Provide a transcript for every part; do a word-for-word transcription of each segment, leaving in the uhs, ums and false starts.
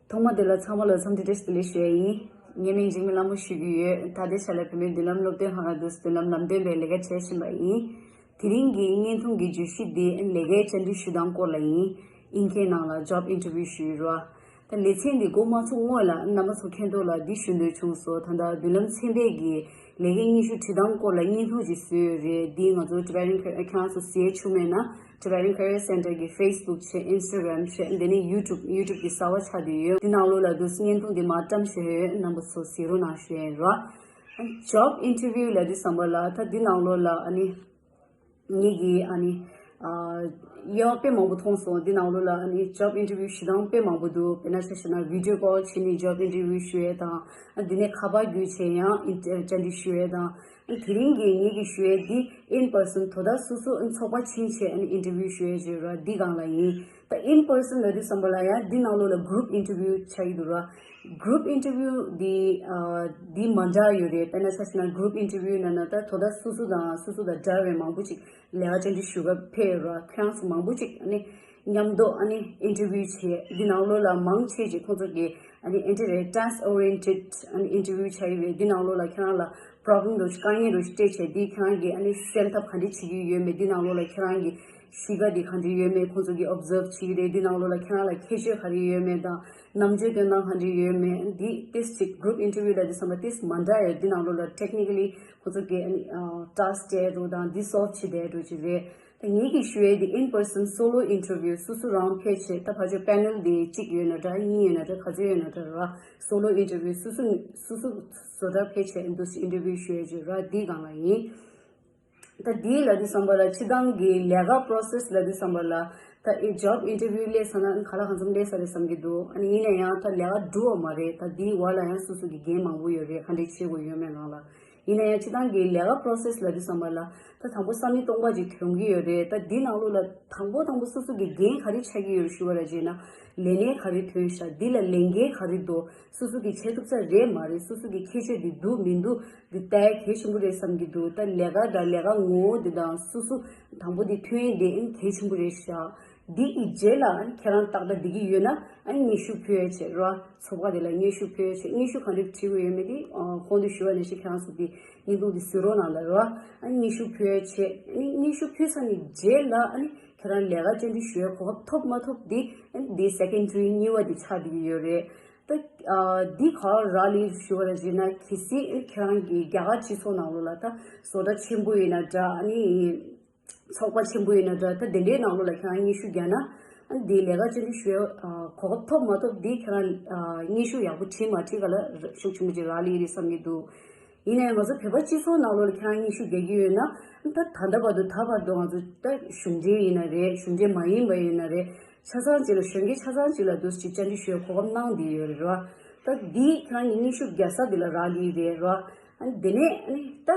ཐོག་མ་དེ་ལ་ཚང་མ་ལ་འཚམས་འདྲི་བཀྲ་ཤིས་བདེ་ལེགས་ཞུ་ཡ་ཡིན། ངའི་མིང་འཇིགས་མེད་ལྷ་མོ་ཞུ་གི་ཡོད། ད་ལྟའི་ཆ་ལ་བོད་མིའི་མདུན་ལམ་སློབ་སྟོན་ཁང་ལ་འདུག་སེ་མདུན་ལམ་ལམ་སྟོན་པའི་ལས་ཀ་བྱེད་བཞིན་པ་ཡིན། དེ་རིང་གི་བརྙན་ཐུང་གི་བརྗོད་གཞི་འདི་ལས་ཀའི་བཅར་འདྲི་ཞུ་སྟངས་སྐོར་ལ་ཡིན། ཨིན་སྐད་ནང་ལ་job interview ཞུ་ཡི་རེད་བ། ད་ལེ་ཚན་འདི་འགོ་མ་ཚུགས་སྔོན་ལ་རྣམ་པ་ཚོ་མཁྱེན་རྟོགས་ལ་འདི་ཞུ་འདོད་བྱུང་སོང་། ད་ལྟ་མདུན་ལམ་ཚན་པས་ཀྱི་ལས་ཀའི་སྙན་ཞུ་བྲིས་སྟངས་སྐོར་ལ་བརྙན་ཐུང་ཞིག་བཟོས་ཡོད་རེད། འདི་ང་ཚོ་Tibetan Career ཁྱེད་རང་ཚོ་གཟིགས་བྱུང་མེད་ན། Tibetan Career Center གི་Facebook བྱས། Instagram བྱས། འདི་ནས་YouTube YouTube གི་གསར་པ་ཆགས་བསྡད་ཡོད། འདི་ནང་ལོགས་ལ་འདུག་སེ་བརྙན་ཐུང་འདི་མར་བཀྲམ་བཞག་ཡོད། རྣམ་པ་ཚོ་གཟིགས་རོགས་གནང་ཞུ་ཡ་ཡིན་རོ། Job interview ལབ་དུས་ཙམ་པ་ལ་ད་འདི་ནང་ལོགས་ལ་ཨ་ནི་ངེད་ཀྱི་ཨ་ནི་ཨ་དབྱེ་བ་དཔེ་མང་པོ་མཐོང་སོང་། འདི་ནང་ལོགས་ལ་ཨ་ནི་job interview ཞུ་སྟངས་དཔེ་མང་པོ་འདུག་དཔེར་ན་ཆ་བཞག་ན་video call བྱས་ནས་job interview ཞུ་ཡས་དང་། ཨ་འདི་ནས་ཁ་པར་བརྒྱུད་བྱས་ཡང་ཨིན་བཅར་འདྲི་ཞུ་ཡས་དང་། དེ་རིང་གི་ངེད་ཀྱི་ཞུ་ཡས་འདི་in person དོ་བདག་སོ་སོ་ཚོགས་པ་ཕྱིན་བྱས་ཨ་ནི་interview ཞུ་ཡས་བརྗོད་ར་འདི་སྒང་ལ་ཡིན། ད་in person ལབ་དུས་ཙམ་པ་ལ་ཡང་འདི་ནང་ལོགས་ལ་group interview ཆགས་ཀྱི་འདུག་ར། group interview འདི་ཨ་འདི་མ་འདྲ་ཡོད་རེད། དཔེར་ན་ཆ་བཞག་ན་group interview ནང་ན་ད་དོ་བདག་སོ་སོ་དང་སོ་སོ་དང་འདྲ་བའི་མང་པོ་ཅིག་ལས་ཀ་བཅར་འདྲི་ཞུ་ག་ཕེབས་ཡོད་ར། ཁྱེད་རང་ཚོ་མང་པོ་ཅིག་ཨ་ནི་མཉམ་དུ་ཨ་ནི་interview བྱས། འདི་ནང་ལོགས་ལ་མང་ཆེ་ཅིག་ཁོང་ཚོ་གི་ཨ་ནི་interview task oriented ཨ་ནི་interview ཆགས་ཀྱི་རེད། འདི་ནང་ལོགས་ལ་ཁྱེད་རང་ལ་problem འདྲ་ཞིག་དཀའ་ངལ་འདྲ་ཞིག་སྤྲད་བྱས་འདི་ཁྱེད་རང་གིས་ཨ་ནི་སེལ་ཐབས་ག་འདྲ་བྱེད་ཀྱི་ཡོད་མེད། འདི་ནང་ལོགས་ལ་ཁྱེད་རང་གི་གཤིས་ཀ་འདི་ག་འདྲ་ཡོད་མེད་ཁོང་ཚོ་གིས་observe བྱེད་ཀྱི་རེད། འདི་ནང་ལོགས་ལ་ཁྱེད་རང་ལ་ཁྱད་ཆོས་ག་རེ་ཡོད་མེད་དང་རྣམ་དཔྱོད་སྟོན་སྟངས་ག་འདྲ་ཡོད་མེད། འདི་ཏིས་ཅིག་group interview ལབ་དུས་ཙམ་པ་ཏིས་མ་འདྲ་ཡོད། འདི་ནང་ལོགས་ལ་technically ཁོང་ཚོ་གིས་ཨ་ནི་task སྤྲད་འགྲོ་དང་འདི་solve བྱེད་བསྡད་འགྲོ་ཅིག་རེད། ད་ངེད་ཀྱི་ཞུ་ཡས་འདི་in person solo interview སོ་སོ་རང་ཕེབས་བྱས། ད་ཕར་ཕྱོགས་panel འདི་གཅིག་ཡོད་ན་འདྲ། གཉིས་ཡོད་ན་འདྲ། ག་ཚོད་ཡོད་ན་འདྲ་ར། solo interview སོ་སོ་སོ་སོ་བཟོ་གྲྭ་ཕེབས་བྱས་འདུག་སེ་interview ཞུ་ཡས་ཅིག་ར། འདི་སྒང་ལ་ཡིན། ད་འདི་ལབ་དུས་ཙམ་པ་ལ་སྤྱིར་བཏང་གི་ལས་ཀ་process ལབ་དུས་ཙམ་པ་ལ་ད་ཨེ་job interview སླེབས་ཚར་ན་ག་ལ་གང་འཚམ་སླེབས་ཚར་རེད་བསམ་གྱི་འདུག་ཨ་ནི་ཡིན་ན་ཡང་ད་ལས་ཀ་འགྲོ་བ་མ་རེད། ད་འདིའི་བར་ལ་ཡང་སོ་སོ་གི་འགན་མང་པོ་ཡོད་རེད། ག་འདྲས་བྱེད་དགོས་ཡོད་མེད་སྒང་ལ། ཡིན་ན་ཡང་སྤྱིར་བཏང་གི་ལས་ཀ་process ལབ་དུས་ཙམ་པ་ལ་ད་དང་པོ་ས་མིག་སྟོང་པ་ཅིག་ཐོན་གྱི་ཡོད་རེད། ད་འདི་ནང་ལོགས་ལ་དང་པོ་དང་པོ་སོ་སོ་གི་འགན་ག་རེ་ཆགས་ཀྱི་ཡོད་རེད་ཞུ་བ་ར་བྱས་ན། ལས་གནས་ག་རེ་ཐོན་ཤག་འདི་ལ་ལས་འགན་ག་རེ་འདུག་སོ་སོ་གི་བྱེད་ཐུབ་ས་རེད་མ་རེད། སོ་སོ་གི་ཁྱད་ཆོས་འདི་འདུག་མི་འདུག་འདི་ལྟ་ཡ་གལ་ཆེན་པོ་རེད་བསམ་གྱི་འདུག་ད་ལས་ཀ་དང་ལས་ཀ་ངོ་བོ་འདི་དང་སོ་སོ་དང་པོ་འདི་ཐོན་ཡས་འདི་ཨ་ནི་གལ་ཆེན་པོ་རེད་ཤག་འདི་གི་རྗེས་ལ་ཨ་ནི་ཁྱེད་རང་ཏག་ཏག་འདི་གི་ཡོད་ན་ཨ་ནི་སྙན་ཞུ་ཕུལ་ཡ་བྱེད་ར། ཚོགས་པ་འདི་ལ་སྙན་ཞུ་ཕུལ་ཡ་བྱེད། སྙན་ཞུ་ག་འདྲ་བྲིས་དགོས་ཡོད་མེད་འདི་ཨ་གོང་དུ་ཞུ་བ་ནང་བཞིན་ཁྱེད་རང་ཚོ་འདི་བརྙན་ཐུང་འདི་གཟིགས་རོགས་གནང་ལབ་ར། ཨ་ནི་སྙན་ཞུ་ཕུལ་ཡ་བྱེད། ཨ་ནི་སྙན་ཞུ་ཕུལ་ཚར་ནས་རྗེས་ལ་ཨ་ནི་ཁྱེད་རང་ལས་ཀ་བཅར་འདྲི་ཞུ་ཡ་གོ་སྐབས་ཐོབ་མ་ཐོབ་འདི་ཨ་ནི་འདི་secondary གཉིས་པ་འདི་ཆགས་བསྡད་ཀྱི་ཡོད་རེད། ད་ཨ་འདི་ག་ར་ལས་ཞུ་བ་ར་བྱས་ན་གལ་སྲིད་ཨ་ནི་ཁྱེད་རང་གི་རྒྱ་གར་སྤྱི་ཚོགས་ནང་ལོགས་ལ་ད་བཟོ་གྲྭ་ཆེན་པོ་ཡིན་ན་འདྲ། ཨ་ནི་ཚོགས་པ་ཆེན་པོ་ཡིན་ན་འདྲ། ད་དེ་འདྲའི་ནང་ལོགས་ལ་ཁྱེད་རང་སྙན་ཞུ་རྒྱག་ན་ཨ་ནི་འདི་ལས་ཀ་བཅར་འདྲི་ཞུ་ཡ་ཨ་གོ་སྐབས་ཐོབ་མ་ཐོབ་འདི་ཁྱེད་རང་ཨ་སྙན་ཞུ་ཡག་པོ་བྲིས་མ་བྲིས་ག་ལ་ཤུགས་ཆེན་པོ་ཅིག་རག་ལས་རེད་བསམ་གྱི་འདུག་ཡིན་ན་ཡང་ང་ཚོ་བོད་པ་སྤྱི་ཚོགས་ནང་ལོགས་ལ་ཁྱེད་རང་སྙན་ཞུ་རྒྱག་གི་ཡོད་ན་ད་ད་ལྟ་བར་དུ་ད་བར་དུ་ང་ཚོ་ད་གཞུང་འབྲེལ་ཡིན་ན་རེད། གཞུང་འབྲེལ་མ་ཡིན་པ་ཡིན་ན་རེད། ཆ་ཚང་ཅིག་ལ་གཞོན་སྐྱེས་ཆ་ཚང་ཅིག་ལ་འདུག་སེ་བཅར་འདྲི་ཞུ་ཡའི་གོ་སྐབས་གནང་བསྡད་ཡོད་རེད་ར། ད་འདི་ཁྱེད་རང་གི་སྙན་ཞུ་རྒྱག་ས་འདི་ལ་རག་ལས་རེད་ར། ཨ་ནི་དེ་ནས་ཨ་ནི་ད་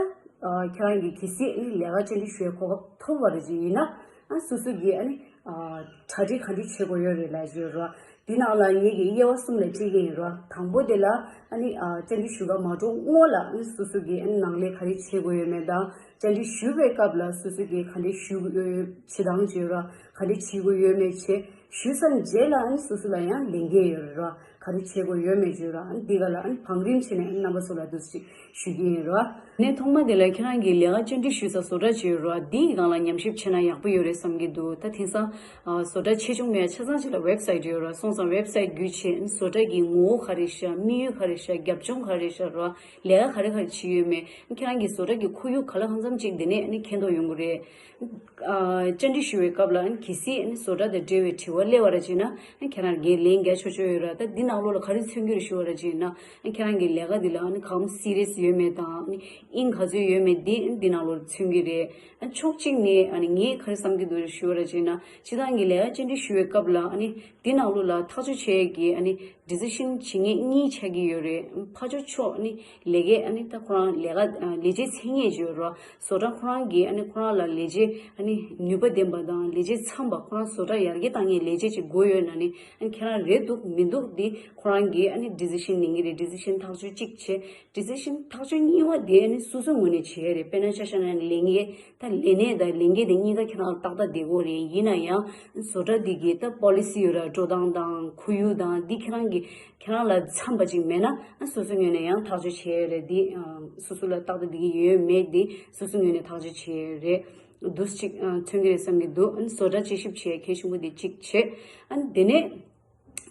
ཁྱེད་རང་གི་གལ་སྲིད་ཨ་ནི་ལས་ཀ་བཅར་འདྲི་ཞུ་ཡའི་གོ་སྐབས་ཐོབ་པ་རེད་ཅིག་ཡིན་ན་ཨ་སོ་སོ་གིས་ཨ་ནི་གྲ་སྒྲིག་ག་འདྲ་བྱེད་དགོས་ཡོད་རེད་ལབ་ཀྱི་ཡོད་ར། འདི་ནང་ལ་ངེད་ཀྱིས་དབྱེ་བ་གསུམ་ལ་ཕྱེ་གི་ཡིན་ར། དང་པོ་དེ་ལ་ཨ་ནི་ཨ་བཅར་འདྲི་ཞུ་ག་མ་འགྲོ་སྔོན་ལ་ཨ་ནི་སོ་སོ་གིས་ཨ་ནི་ནང་ལས་ག་རེ་བྱེད་དགོས་ཡོད་མེད་དང་། བཅར་འདྲི་ཞུ་བའི་སྐབས་ལ་སོ་སོ་གིས་ག་འདྲ་ཞུ་དགོས་ཡོད་བྱེད་སྟངས་བྱོས་ར། ག་འདྲ་བྱེད་དགོས་ཡོད་མེད་བྱེད། ཞུས་ཚར་རྗེས་ལ་ཨ་ནི་སོ་སོ་ལ་ཡང་ལས་འགན་ཡོད་ར། ག་རེ་བྱེད་དགོས་ཡོད་མེད་བརྗོད་ར། ཨ་ནི་འདི་ག་ལ་ཨ་ནི་བང་རིམ་བྱས་ནས་ཨ་ནི་རྣམ་པ་ཚོ་ལ་འདུག་སེ་ཞུ་གི་ཡིན་ར། ནས་ཐོག་མ་དེ་ལ་ཁྱེད་རང་གིས་ལས་ཀ་བཅར་འདྲི་ཞུས་ཚར་བཟོ་གྲྭ་ཅིག་ཡོད་ར། འདིའི་སྒང་ལ་ཉམས་ཞིབ་བྱས་ན་ཡག་པོ་ཡོད་རེད་བསམ་གྱི་འདུག་ད་དེང་སང་ཨ་བཟོ་གྲྭ་ཆེ་ཆུང་མེད་ཆ་ཚང་ཅིག་ལ་website ཡོད་ར། སོང་ཙང་website བརྒྱུད་བྱས་ཨ་ནི་བཟོ་གྲྭ་གི་ངོ་བོ་ག་རེ་ཤག་དམིགས་ཡུལ་ག་རེ་ཤག་རྒྱབ་ལྗོངས་ག་རེ་ཤག་ར། ལས་ཀ་ག་རེ་ག་རེ་བྱེད་ཡོད་མེད་ཨ་ནི་ཁྱེད་རང་གི་བཟོ་གྲྭ་གི་ཁོར་ཡུག་ག་ལ་གང་འཚམ་ཅིག་དེ་ནས་ཨ་ནི་མཁྱེན་རྟོགས་ཡོང་གི་རེད། ཨ་བཅར་འདྲི་ཞུ་བའི་སྐབས་ལ་ཨ་ནི་གལ་སྲིད་ཨ་ནི་བཟོ་གྲྭ་དང་འབྲེལ་བའི་དྲི་བ་སླེབས་པ་ར་བྱས་ན་ཨ་ནི་ཁྱེད་རང་གིས་ལན་རྒྱག་ཆོག་ཆོག་ཡོད་ར། ད་འདི་ནང་ལོགས་ལ་ག་རེ་མཚོན་གྱི་རེད་ཞུ་བ་ར་བྱས་ན་ཨ་ནི་ཁྱེད་རང་གི་ལས་ཀ་འདི་ལ་ཨ་ནི་གང་serious ཡོད་མེད་དང་ཨ་ནི་དབྱིངས་ག་ཚོད་ཡོད་མེད་འདི་ཨ་ནི་འདི་ནང་ལོགས་ལ་མཚོན་གྱི་རེད། ཨ་ནི་ཕྱོགས་གཅིག་ནས་ཨ་ནི་ངས་ག་རེ་བསམ་གྱི་འདུག་རེད་ཞུ་བ་ར་བྱས་ན་སྤྱིར་བཏང་གི་ལས་ཀ་བཅར་འདྲི་ཞུ་བའི་སྐབས་ལ་ཨ་ནི་འདི་ནང་ལོགས་ལ་ཐག་གཅོད་བྱེད་ཡས་ཀྱི་ཨ་ནི་decision བྱེད་མཁན་གཉིས་ཆགས་ཀྱི་ཡོད་རེད། ཕར་ཕྱོགས་ཕྱོགས་ཨ་ནི་ལས་ཀའི་ཨ་ནི་ད་ཁོ་རང་ལས་ཀ་ཨ་ལས་བྱེད་མཚན་སྙན་བརྗོད་རོགས། བཟོ་གྲྭ་ཁོ་རང་གིས་ཨ་ནི་ཁོ་རང་ལ་ལས་བྱེད་ཨ་ནི་ནུས་པ་ལྡན་པ་དང་ལས་བྱེད་འཚམ་པ་ཁོ་རང་བཟོ་གྲྭ་ཡར་རྒྱས་བཏང་མཁན་ལས་བྱེད་ཅིག་དགོས་ཡོད་ན་ནི་ཨ་ནི་ཁྱེད་རང་རེད་འདུག་མི་འདུག་འདི་ ཁོ་རང་གིས་ཨ་ནི་ཌི་སི་ཤན་ལེན་གྱི་རེད། ཌི་སི་ཤན་ཐག་གཅོད་གཅིག་བྱས། ཌི་སི་ཤན་ཐག་གཅོད་གཉིས་པ་དེ་ཨ་ནི་སོ་སོའི་ངོས་ནས་བྱས་རེད། དཔེར་ན་ཆ་བཞག་ན་ལས་འགན་ད་ལས་གནས་དང་ལས་འགན་དེ་གཉིས་ཀ་ཁྱེད་རང་ལ་ཏག་ཏག་བསྡད་དགོས་རེད། ཡིན་ན་ཡང་བཟོ་གྲྭ་འདི་གི་ད་པོ་ལི་སི་ཡོད་ར། འགྲོ་སྟངས་དང་ཁོར་ཡུག་དང་འདི་ཁྱེད་རང་གི་ཁྱེད་རང་ལ་འཚམ་པ་ཅིག་མེད་ན་ཨ་སོ་སོའི་ངོས་ནས་ཡང་ཐག་གཅོད་བྱས་ཡོད་རེད། འདི་ཨ་སོ་སོ་ལ་ཏག་ཏག་འདི་གི་ཡོད་མེད་འདི་སོ་སོའི་ངོས་ནས་ཐག་གཅོད་བྱས་ཡོད་རེད། འདུག་ཅིག་ཨ་མཚོན་གྱི་རེད་བསམ་གྱི་འདུག་ཨ་ནི་བཟོ་གྲྭ་དཔྱད་ཞིབ་བྱས་གལ་ཆེན་པོ་འདི་གཅིག་བྱས། ཨ་ནི་དེ་ནས་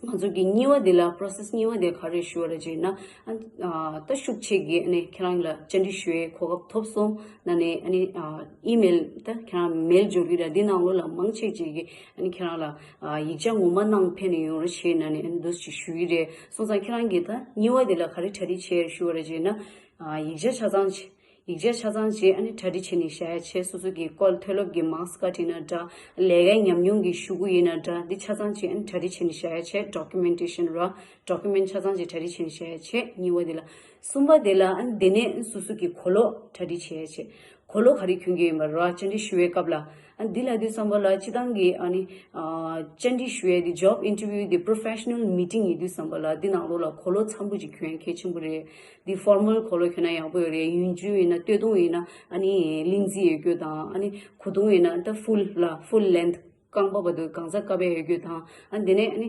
ང་ཚོ་གི་གཉིས་པ་དེ་ལ་པོ་རོ་སེ་སི་གཉིས་པ་དེ་ག་རེ་ཞུ་བ་རེད་ཅེ་ན། ཨ་ནི་ཨ་ད་ཤུགས་ཆེ་གི་ཨ་ནི་ཁྱེད་རང་ལ་བཅར་འདྲི་ཞུ་ཡའི་གོ་སྐབས་ཐོབ་སོང་། ན་ནས་ཨ་ནི་ཨ་ཨི་མེལ་ད་ཁྱེད་རང་མེལ་འབྱོར་གྱི་ར། འདི་ནང་ལོགས་ལ་མང་ཆེ་ཅིག་གིས་ཨ་ནི་ཁྱེད་རང་ལ་ཨ་ཡིག་ཆ་ངོ་མ་གནང་ཕེབས་ནས་ཡོང་རོགས་བྱེད་ན་ནས་ཨ་ནི་འདུག་ཅིག་ཞུ་གི་རེད། སོང་ཙང་ཁྱེད་རང་གིས་ད་གཉིས་པ་དེ་ལ་ག་རེ་གྲ་སྒྲིག་བྱས་ཞུ་བ་རེད་ཅེ་ན། ཨ་ཡིག་ཆ་ཆ་ཚང་ཆེ། ཡིག་ཆ་ཆ་ཚང་ཅིག་ཨ་ནི་གྲ་སྒྲིག་བྱས་ནས་བཞག་ཡ་བྱས། སོ་སོ་གི་སྐོར་མཐོ་སློབ་ཀྱི་མཱརཀ་སི་ཀ་ཌི་ཡིན་ན་འདྲ། ལས་ཀའི་ཉམས་མྱོང་གི་ཤོག་གུ་ཡིན་ན་འདྲ། འདི་ཆ་ཚང་ཅིག་ཨ་ནི་གྲ་སྒྲིག་བྱས་ནས་བཞག་ཡ་བྱས། ཌོ་ཀུ་མེན་ཊེ་ཤན་ར། ཌོ་ཀུ་མེན་ཊི་ཆ་ཚང་ཅིག་གྲ་སྒྲིག་བྱས་ནས་བཞག་ཡ་བྱས། གཉིས་པ་དེ་ལ། གསུམ་པ་དེ་ལ་ཨ་ནི་དེ་ནས་སོ་སོ་གི་གོ་ལོག་གྲ་སྒྲིག་བྱས་ཡ་བྱས། གོ་ལོག་ག་རེ་གྱོན་གྱི་ཡིན་པ་ར། བཅར་འདྲི་ཞུ་བའི་སྐབས་ལ། ཨ་འདི་ལ་དུས་བསམ་པ་ལ་སྤྱི་བཏང་གི་ཨ་ནི་ཨ་བཅར་འདྲི་ཞུ་ཡས་དེ་ཇོབ་ཨིན་ཊར་བིའུ་དེ་པོ་རོ་ཕེ་ཤ་ནལ་མི་ཊིང་ཡིན་དུས་བསམ་པ་ལ་འདི་ནང་ལོགས་ལ་གོ་ལོག་འཚམ་པོ་ཅིག་གྱོན་ཡས་གལ་ཆེན་པོ་རེད། འདི་ཕོར་མལ་གོ་ལོག་གྱོན་ན་ཡག་པོ་ཡོད་རེད། ཡུན་ཅུ་ཡིན་ན་སྟོད་ཐུང་ཡིན་ན་ཨ་ནི་གླིང་རྫི་ཡོད་རྒྱུ་དང་། ཨ་ནི་གོས་ཐུང་ཡིན་ན་ད་ཕུལ་ལ་ཕུལ་ལེན་ཐི་རྐང་པ་བར་དུ་གང་ཚ་ཀ་བས་ཡོད་རྒྱུ་དང་། ཨ་འདི་ནས་ཨ་ནི་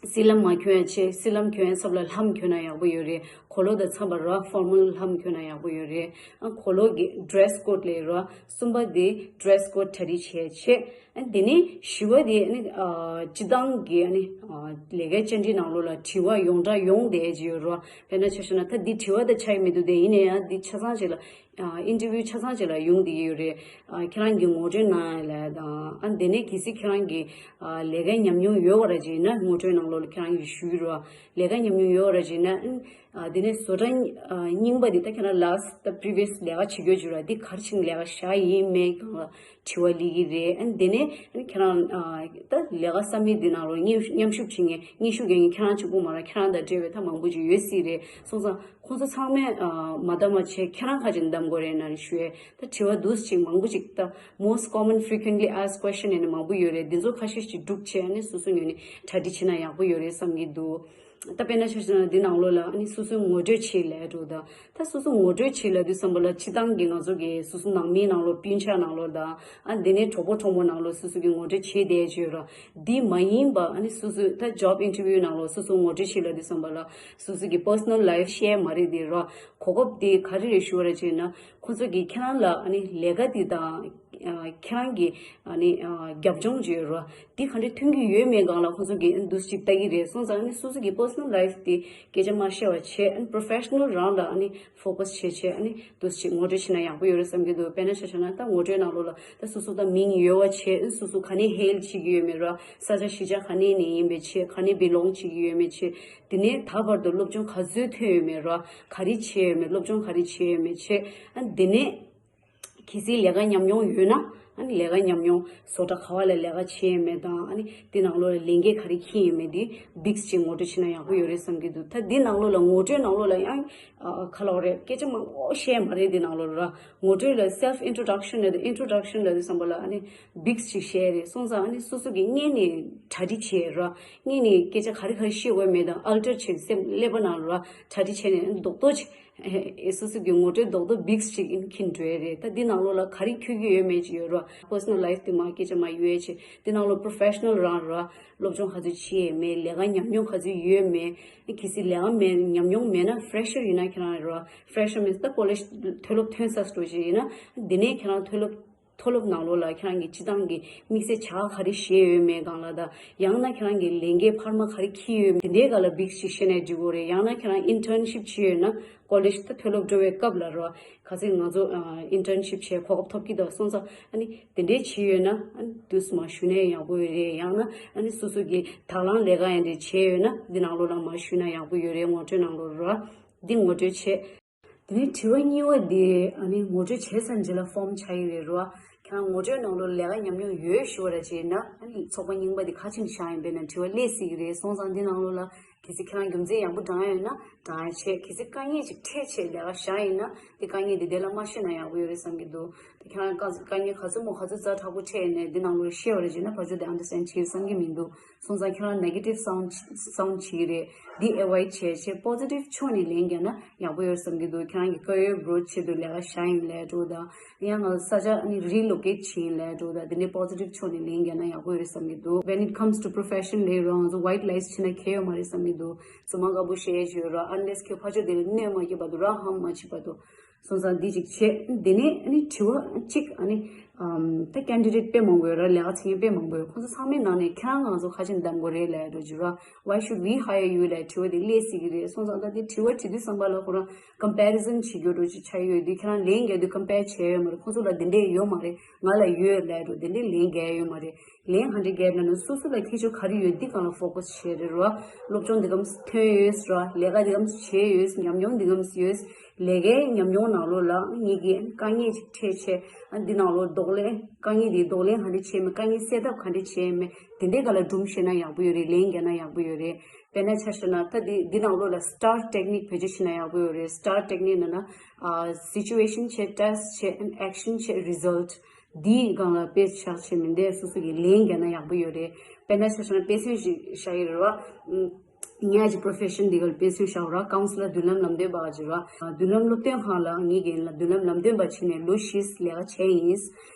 སི་ལམ་མ་གྱོན་ཡ་ཆེ། སི་ལམ་གྱོན་ཡ་ཚབ་ལ་ལྷམ་གྱོན་ན་ཡག་པོ་ཡོད་རེད། གོ་ལོག་དང་འཚམ་པ་ར་ཕོར་མལ་ལྷམ་གྱོན་ན་ཡག་པོ་ཡོད་རེད། ཨ་གོ་ལོག་གི་ཌི་རེ་སི་ཀོ་ཌི་ལས་ར། གསུམ་པ་དེ་ཌི་རེ་སི་ཀོ་ཌི་གྲ་སྒྲིག་བྱས་བྱས། ཨ་དེ་ནས་བཞི་པ་དེ་ཨ་ནི་ཨ་སྤྱི་བཏང་གི་ཨ་ནི་ཨ་ལས་ཀའི་བཅར་འདྲི་ནང་ལོགས་ལ་དྲི་བ་ཡོངས་གྲགས་ཡོང་བསྡད་ཀྱི་ཡོད་ར། དཔེར་ན་ཆ་བཞག་ན་ད་འདི་དྲི་བ་དང་ཆ་ཡི་མི་འདུག་སྟེ། ཡིན་ན་ཡང་འདི་ཆ་ཚང་ཅིག་ལ་ཨ་ཨིན་ཊར་བིའུ་ཆ་ཚང་ཅིག་ལ་ཡོང་བསྡད་ཀྱི་ཡོད་རེད། ཨ་ཁྱེད་རང་གིས་ངོ་སྤྲོད་གནང་ཡ་ལ་དང་། ཨ་དེ་ནས་གལ་སྲིད་ཁྱེད་རང་གིས་ཨ་ལས་ཀའི་ཉམས་མྱོང་ཡོད་པ་ར་ཅིག་ཡིན་ན་ངོ་སྤྲོད་ནང་ལོགས་ལ་ཁྱེད་རང་གིས་ཞུ་གི་ར། ལས་ཀ་ཉམས་མྱོང་ཡོད་ར་ཅིག་ན། ཨ་དེ་ནས་བཟོ་གྲྭ་ཨ་རྙིང་པ་འདི་ད་ཁྱེད་རང་last the previous ལས་ཀ་བྱེད་རྒྱུ་ཅིག་ར། འདི་ག་རེ་བྱས་ནས་ལས་ཀ་བཞག་ཡིན་མེད་སྒང་ལ་དྲི་བ་སླེབས་ཀྱི་རེད། ཨ་དེ་ནས་ཨ་ཁྱེད་རང་ཨ་ད་ལས་ཀ་ས་མིག་འདི་ནང་ལོགས་མཉམ་མཉམ་ཞུགས་བྱེད་མཁན་སྙན་ཞུ་རྒྱག་མཁན་ཁྱེད་རང་གཅིག་པུ་མ་རེད། ཁྱེད་རང་དང་འབྲེལ་བའི་ད་མང་པོ་ཅིག་ཡོད་སྲིད་རེད། སོང་ཙང་ཁོང་ཚོ་ཚང་མས་ཨ་མ་བརྡ་མ་བྱས་ཁྱེད་རང་ཁ་ཅིག་བདམས་དགོས་རེད་ན་ཞུ་ཡས། ད་དྲི་བ་འདུག་ཅིག་མང་པོ་ཅིག་ད་most common frequently asked question ཡིན་ན་མང་པོ་ཡོད་རེད། འདི་ཚོ་ཁ་ཤས་ཅིག་སྒྲུག་བྱས་ནས་སོ་སོ་ངོས་ནས་གྲ་སྒྲིག་བྱས་ན་ཡག་པོ་ཡོད་རེད་བསམ་གྱི་འདུག་ད་དཔེར་ན་ཆ་བཞག་ན་འདི་ནང་ལོགས་ལ་ཨ་ནི་སོ་སོའི་ངོ་སྤྲོད་བྱེད་ལས་འགྲོ་ད། ད་སོ་སོ་ངོ་སྤྲོད་བྱེད་ལ་དུས་བསམ་པ་ལ་སྤྱི་བཏང་གི་ང་ཚོ་གི་སོ་སོ་ནང་མིའི་ནང་ལོགས་སྤུན་ཆ་ནང་ལོགས་དང་། ཨ་འདི་ནས་གྲོགས་པོ་གྲོགས་མོ་ནང་ལོགས་སོ་སོ་གི་ངོ་སྤྲོད་བྱེད་བསྡད་ཀྱི་ཡོད་ར། འདི་མ་ཡིན་པ་ཨ་ནི་སོ་སོའི་ད་ཇོབ་ཨིན་ཊར་བིའུ་ནང་ལོགས་སོ་སོ་ངོ་སྤྲོད་བྱེད་ལ་དུས་བསམ་པ་ལ་སོ་སོ་གི་པར་སོ་ནལ་ལའིཕ་ཤེར་མ་རེད་དེ་ར། གོ་སྐབས་དེ་ག་རེ་རེད་ཞུ་བ་ར་བྱས་ན། ཁོ་ཚོ་གིས་ཁྱེད་རང་ལ་ཨ་ནི་ལས་ཀ་འདི་དང་ཨ་ཁྱེད་རང་གི་ཨ་ནི་ཨ་རྒྱབ་ལྗོངས་ཅིག་ཡོད་ར། འདི་ག་འདྲས་མཐུན་གྱི་ཡོད་མེད་སྒང་ལ་ཁོ་ཚོ་གིས་འདུག་ཅིག་ལྟ་གི་རེད། སོང་ཙང་ཨ་ནི་སོ་སོ་གི་པར་སོ་ནལ་ལའིཕ་དེ་སྐད་ཆ་མ་བཤད་པ་བྱས། ཨ་ནི་པོ་རོ་ཕེ་ཤ་ནལ་རང་ལ་ཨ་ནི་ཕོ་ཀ་སི་བྱས་བྱས། ཨ་ནི་འདུག་ཅིག་ངོ་སྤྲོད་བྱས་ན་ཡག་པོ་ཡོད་རེད་བསམ་གྱི་འདུག་དཔེར་ན་ཆ་བཞག་ན་ད་ངོ་སྤྲོད་ནང་ལོགས་ལ་ད་སོ་སོ་ད་མིང་ཡོད་པ་བྱས། ཨ་ནི་སོ་སོ་ག་ནས་ཧེལ་བྱེད་ཀྱི་ཡོད་མེད་ར། ས་ཆ་གཞིས་ཆགས་ག་ནས་ནས་ཡིན་པའི་ཆེད། ག་ནས་བི་ལོང་བྱེད་ཀྱི་ཡོད་མེད་ཆེད། དེ་ནས་ད་བར་དུ་སློབ་སྦྱོང་ག་ཚོད་ཐོན་ཡོད་མེད་ར། ག་རེ་བྱས་ཡོད་མེད། སློབ་སྦྱོང་ག་རེ་བྱས་ཡོད་མེད་ཆེད། ཨ་དེ་ནས་གལ་སྲིད་ལས་ཀ་ཉམས་མྱོང་ཡོད་ན། ཨ་ནི་ལས་ཀ་ཉམས་མྱོང་བཟོ་གྲྭ་ག་བ་ལ་ལས་ཀ་བྱས་ཡོད་མེད་དང་། ཨ་ནི་དེ་ནང་ལོགས་ལ་ལས་འགན་ག་རེ་འཁྱེར་ཡོད་མེད་དེ་བིག་ཅིག་ངོ་སྤྲོད་བྱས་ན་ཡག་པོ་ཡོད་རེད་བསམ་གྱི་འདུག་ད་འདི་ནང་ལོགས་ལ་ངོ་སྤྲོད་ནང་ལོགས་ལ་ཡང་ཨ་ག་ལབ་རེད། སྐད་ཆ་མང་པོ་བཤད་མ་རེད། འདི་ནང་ལོགས་ལ་ར། ངོ་སྤྲོད་ལ་སེལཕ་ཨིན་ཊྲོ་ཌག་ཤན་ལ་དེ་ཨིན་ཊྲོ་ཌག་ཤན་ལ་དེ་བསམ་པ་ལ་ཨ་ནི་བིག་ཅིག་བཤད་རེད། སོང་ཙང་ཨ་ནི་སོ་སོ་གིས་སྔོན་ནས་གྲ་སྒྲིག་བྱས་ར། སྔོན་ནས་སྐད་ཆ་ག་རེ་ག་རེ་བཤད་དགོས་མེད་དང་ཨལ་ཊར་བྱས། སེམས་ཀླད་པ་ནང་ལ་ར་གྲ་སྒྲིག་བྱས་ནས་རྡོག་རྡོག་ཅིག་ཨེ་སོ་སོ་གི་ངོ་སྤྲོད་རྡོག་རྡོག་བིག་ཅིག་ཨིན་འཁྱེར་འགྲོ་ཡ་རེད། ད་འདི་ནང་ལོགས་ལ་ག་རེ་འཁྱེར་གྱི་ཡོད་མེད་ཅིག་ཡོད་ར། པར་སོ་ནལ་ལའིཕ་དེ་མ་སྐད་ཆ་མ་ཡོད་ཅིག་འདི་ནང་ལོགས་པོ་རོ་ཕེ་ཤ་ནལ་རང་ར། སློབ་སྦྱོང་ག་ཚོད་བྱས་ཡོད་མེད། ལས་ཀ་ཉམས་མྱོང་ག་ཚོད་ཡོད་མེད། གལ་སྲིད་ལས་ཀ་མེད། ཉམས་མྱོང་མེད་ན། ཕེ་རེ་ཤར་ཡིན་ན་ཁྱེད་རང་ར། ཕེ་རེ་ཤར་མིན་ད་ཀོ་ལེཇ་མཐོ་སློབ་ཐོན་ཚར་འགྲོ་ཅིག་ཡིན་ན། འདི་ནས་ཁྱེད་རང་མཐོ་སློབ་མཐོ་སློབ་ནང་ལོགས་ལ་ཁྱེད་རང་གི་སྤྱི་བཏང་གི་དམིགས་བསལ་བྱ་ག་རེ་བཞེས་ཡོད་མེད་སྒང་ལ་དང་། ཡང་ན་ཁྱེད་རང་གི་ལས་འགན་འཕར་མ་ག་རེ་འཁྱེར་ཡོད་མེད། དེ་འདྲའི་སྒང་ལ་བིག་ཅིག་བཤད་ནས་འགྲིག་གི་རེད། ཡང་ན་ཁྱེད་རང་ཨིན་ཊརན་ཤིབ་བྱས་ཡོད་ན། ཀོ་ལེཇ་ད་མཐོ་སློབ་འགྲོ་བའི་སྐབས་ལ་ར། གལ་སྲིད་ང་ཚོ་ཨ་ཨིན་ཊརན་ཤིབ་བྱས་གོ་སྐབས་ཐོབ་ཀྱི་འདུག་སོང་ཙང་ཨ་ནི་དེ་འདྲའི་བྱས་ཡོད་ན། ཨ་ནི་དུས་མ་ཞུ་ནས་ཡག་པོ་ཡོད་རེད། ཡང་ན་ཨ་ནི་སོ་སོ་གི་དང་བླངས་ལས་ཀ་ཡང་འདྲ་བྱས་ཡོད་ན་འདི་ནང་ལོགས་ལ་མ་ཞུས་ན་ཡག་པོ་ཡོད་རེད། ངོ་སྤྲོད་ནང་ལོགས་ར། འདི་ངོ་སྤྲོད་བྱས། དེ་ནས་དྲི་བ་གཉིས་པ་འདི་ཨ་ནི་ངོ་སྤྲོད་བྱས་ཚར་རྗེས་ལ་ཕོམ་ཆགས་ཀྱི་རེད་ར། ཁྱེད་རང་ངོ་སྤྲོད་ནང་ལོགས་ལས་ཀ་ཉམས་མྱོང་ཡོད་ཞུ་བ་ར་བྱས་ན། ཨ་ནི་ཚོགས་པ་རྙིང་པ་འདི་ག་ཅིག་བཞག་ཡིན་པས་ན་དྲི་བ་སླེབས་སྲིད་ཀྱི་རེད། སོང་ཙང་འདི་ནང་ལོགས་ལ་གལ་སྲིད་ཁྱེད་རང་རྒྱུ་མཚན་ཡག་པོ་བགྲང་ཡ་ཡོད་ན་ དྲག་ཆེ་གལ་སྲིད་དཀའ་ངལ་ཅིག་འཕྲད་ཆེད་ལས་ཀ་བཞག་ཡིན་ན་དེ་དཀའ་ངལ་དེ་དེ་ལ་མ་ཤེས་ན་ཡག་པོ་ཡོད་རེད་བསམ་གྱི་འདུག་དེ་ཁྱེད་རང་དཀའ་དཀའ་ངལ་ག་ཚོད་མོ་ག་ཚོད་ཛ་དྲག་པོ་འཕྲད་ཡིན་ནའི་འདི་ནང་ལོགས་ཤེས་པ་རེད་བྱས་ན་ཕར་ཚུར་དེ་understand་བྱེད་བསམ་གྱི་མི་འདུག་སོང་ཙང་ཁྱེད་རང་negative sound sound་བྱེད་ཀྱི་རེད། འདི་avoid་བྱས་བྱས་positive་ཕྱོགས་ནས་ལན་རྒྱག་ན་ཡག་པོ་ཡོད་བསམ་གྱི་འདུག་ཁྱེད་རང་གི་career growth་ཆེད་དུ་ལས་ཀ་བཞག་ཡིན་ལས་འགྲོ་དང་། ཡང་ང་ཚོ་ས་ཆ་ནི་relocate་བྱེད་ཡིན་ལས་འགྲོ་དང་དེ་འདྲའི་positive་ཕྱོགས་ནས་ལན་རྒྱག་ན་ཡག་པོ་ཡོད་རེད་བསམ་གྱི་འདུག When it comes to profession་ལས་རོགས་ང་ཚོ་white lies་བྱེད་ན་ཁེ་ཡོད་མ་རེད་བསམ་གྱི་འདུག་རྫུན་མ་དཀར་པོ་བཤད་ཡས་ཡོད་ར། unless་ཁྱོད་ཕར་ཕྱོགས་དེ་ལ་གནོད་མ་སྐྱེལ་བར་དུ་ར་ཧམ་མ་བྱེད་བར་དུ། སོང་ཙང་འདི་ཅིག་བྱས། དེ་ནས་ཨ་ནི་དྲི་བ་གཅིག་ཨ་ནི་ཨམ་ད་candidate་དཔེ་མང་པོ་ཡོད་ར། ལས་ཀ་བྱེད་མཁན་དཔེ་མང་པོ་ཡོད། ཁོང་ཚོ་ཚང་མའི་ནང་ནས་ཁྱེད་རང་ང་ཚོ་ག་ཅིག་འདེམས་དགོས་རེད་ལབ་འགྲོ་རྒྱུ་ར། Why should we hire you་ལབ་དྲི་བ་དེ་སླེབས་སྲིད་ཀྱི་རེད། སོང་ཙང་ད་དེ་དྲི་བ་དྲི་དུས་ཙམ་པ་ལ་ཁོ་རང་comparison་བྱེད་རྒྱུ་འགྲོ་ཅིག་ཆགས་ཡོད་དུས་ཁྱེད་རང་ལན་རྒྱག་དུས་compare་བྱས་ཡོད་མ་རེད། ཁོང་ཚོ་ལ་དེ་འདྲས་ཡོད་མ་རེད། ང་ལ་ཡོད་ལབ་འགྲོ་དེ་འདྲས་ལན་རྒྱག་ཡོད་མ་རེད། ལན་ག་འདྲས་རྒྱག་ན་ན་སོ་སོ་ལ་ཁྱད་ཆོས་ག་རེ་ཡོད་འདི་སྒང་ལ་focus་བྱས་རེད་ར། སློབ་སྦྱོང་འདི་གམ་ཐོན་ཡོད་ར། ལས་ཀ་འདི་གམ་བྱས་ཡོད། ཉམས་མྱོང་འདི་གམ་ཡོད། ལས་ཀའི་ཉམས་མྱོང་ནང་ལོགས་ལ་ངེད་ཀྱི་དཀའ་ངལ་ཅིག་འཕྲད་ཆེ། ཨ་འདི་ནང་ལོགས་གདོང་ལེན་དཀའ་ངལ་འདི་གདོང་ལེན་ག་འདྲས་བྱས་མེད། དཀའ་ངལ་སེལ་ཐབས་ག་འདྲས་བྱས་མེད། དེ་འདྲའི་སྒང་ལ་སྒྲུང་བཤད་ན་ཡག་པོ་ཡོད་རེད། ལན་རྒྱག་ན་ཡག་པོ་ཡོད་རེད། དཔེར་ན་ཆ་བཞག་ན་ད་འདི་འདི་ནང་ལོགས་ལ་star technique་བེད་སྤྱོད་བྱས་ན་ཡག་པོ་ཡོད་རེད། star technique་ནང་ན་ཨ་situation་བྱས། test་བྱས། action་བྱས། result། འདིའི་སྒང་ལ་དཔེ་བཞག་བྱས་མིན་འདས་སོ་སོ་གི་ལན་རྒྱག་ན་ཡག་པོ་ཡོད་རེད། དཔེར་ན་ཆ་བཞག་ན་དཔེ་མཚོན་ཞིག་བཞག་ཡོད་རེད་བ། ངས་ཀྱི་profession་འདི་གར་དཔེ་མཚོན་བཞག་ར། counselor་མདུན་ལམ་ལམ་སྟོན་པ་ཅིག་ར། མདུན་ལམ་སློབ་སྟོན་ཁང་ལ་ངེད་ཀྱི་མདུན་ལམ་ལམ་སྟོན་པ་བྱས་ནས་ལོ་བཞི་ལས་ཀ་བྱས་ཡིན།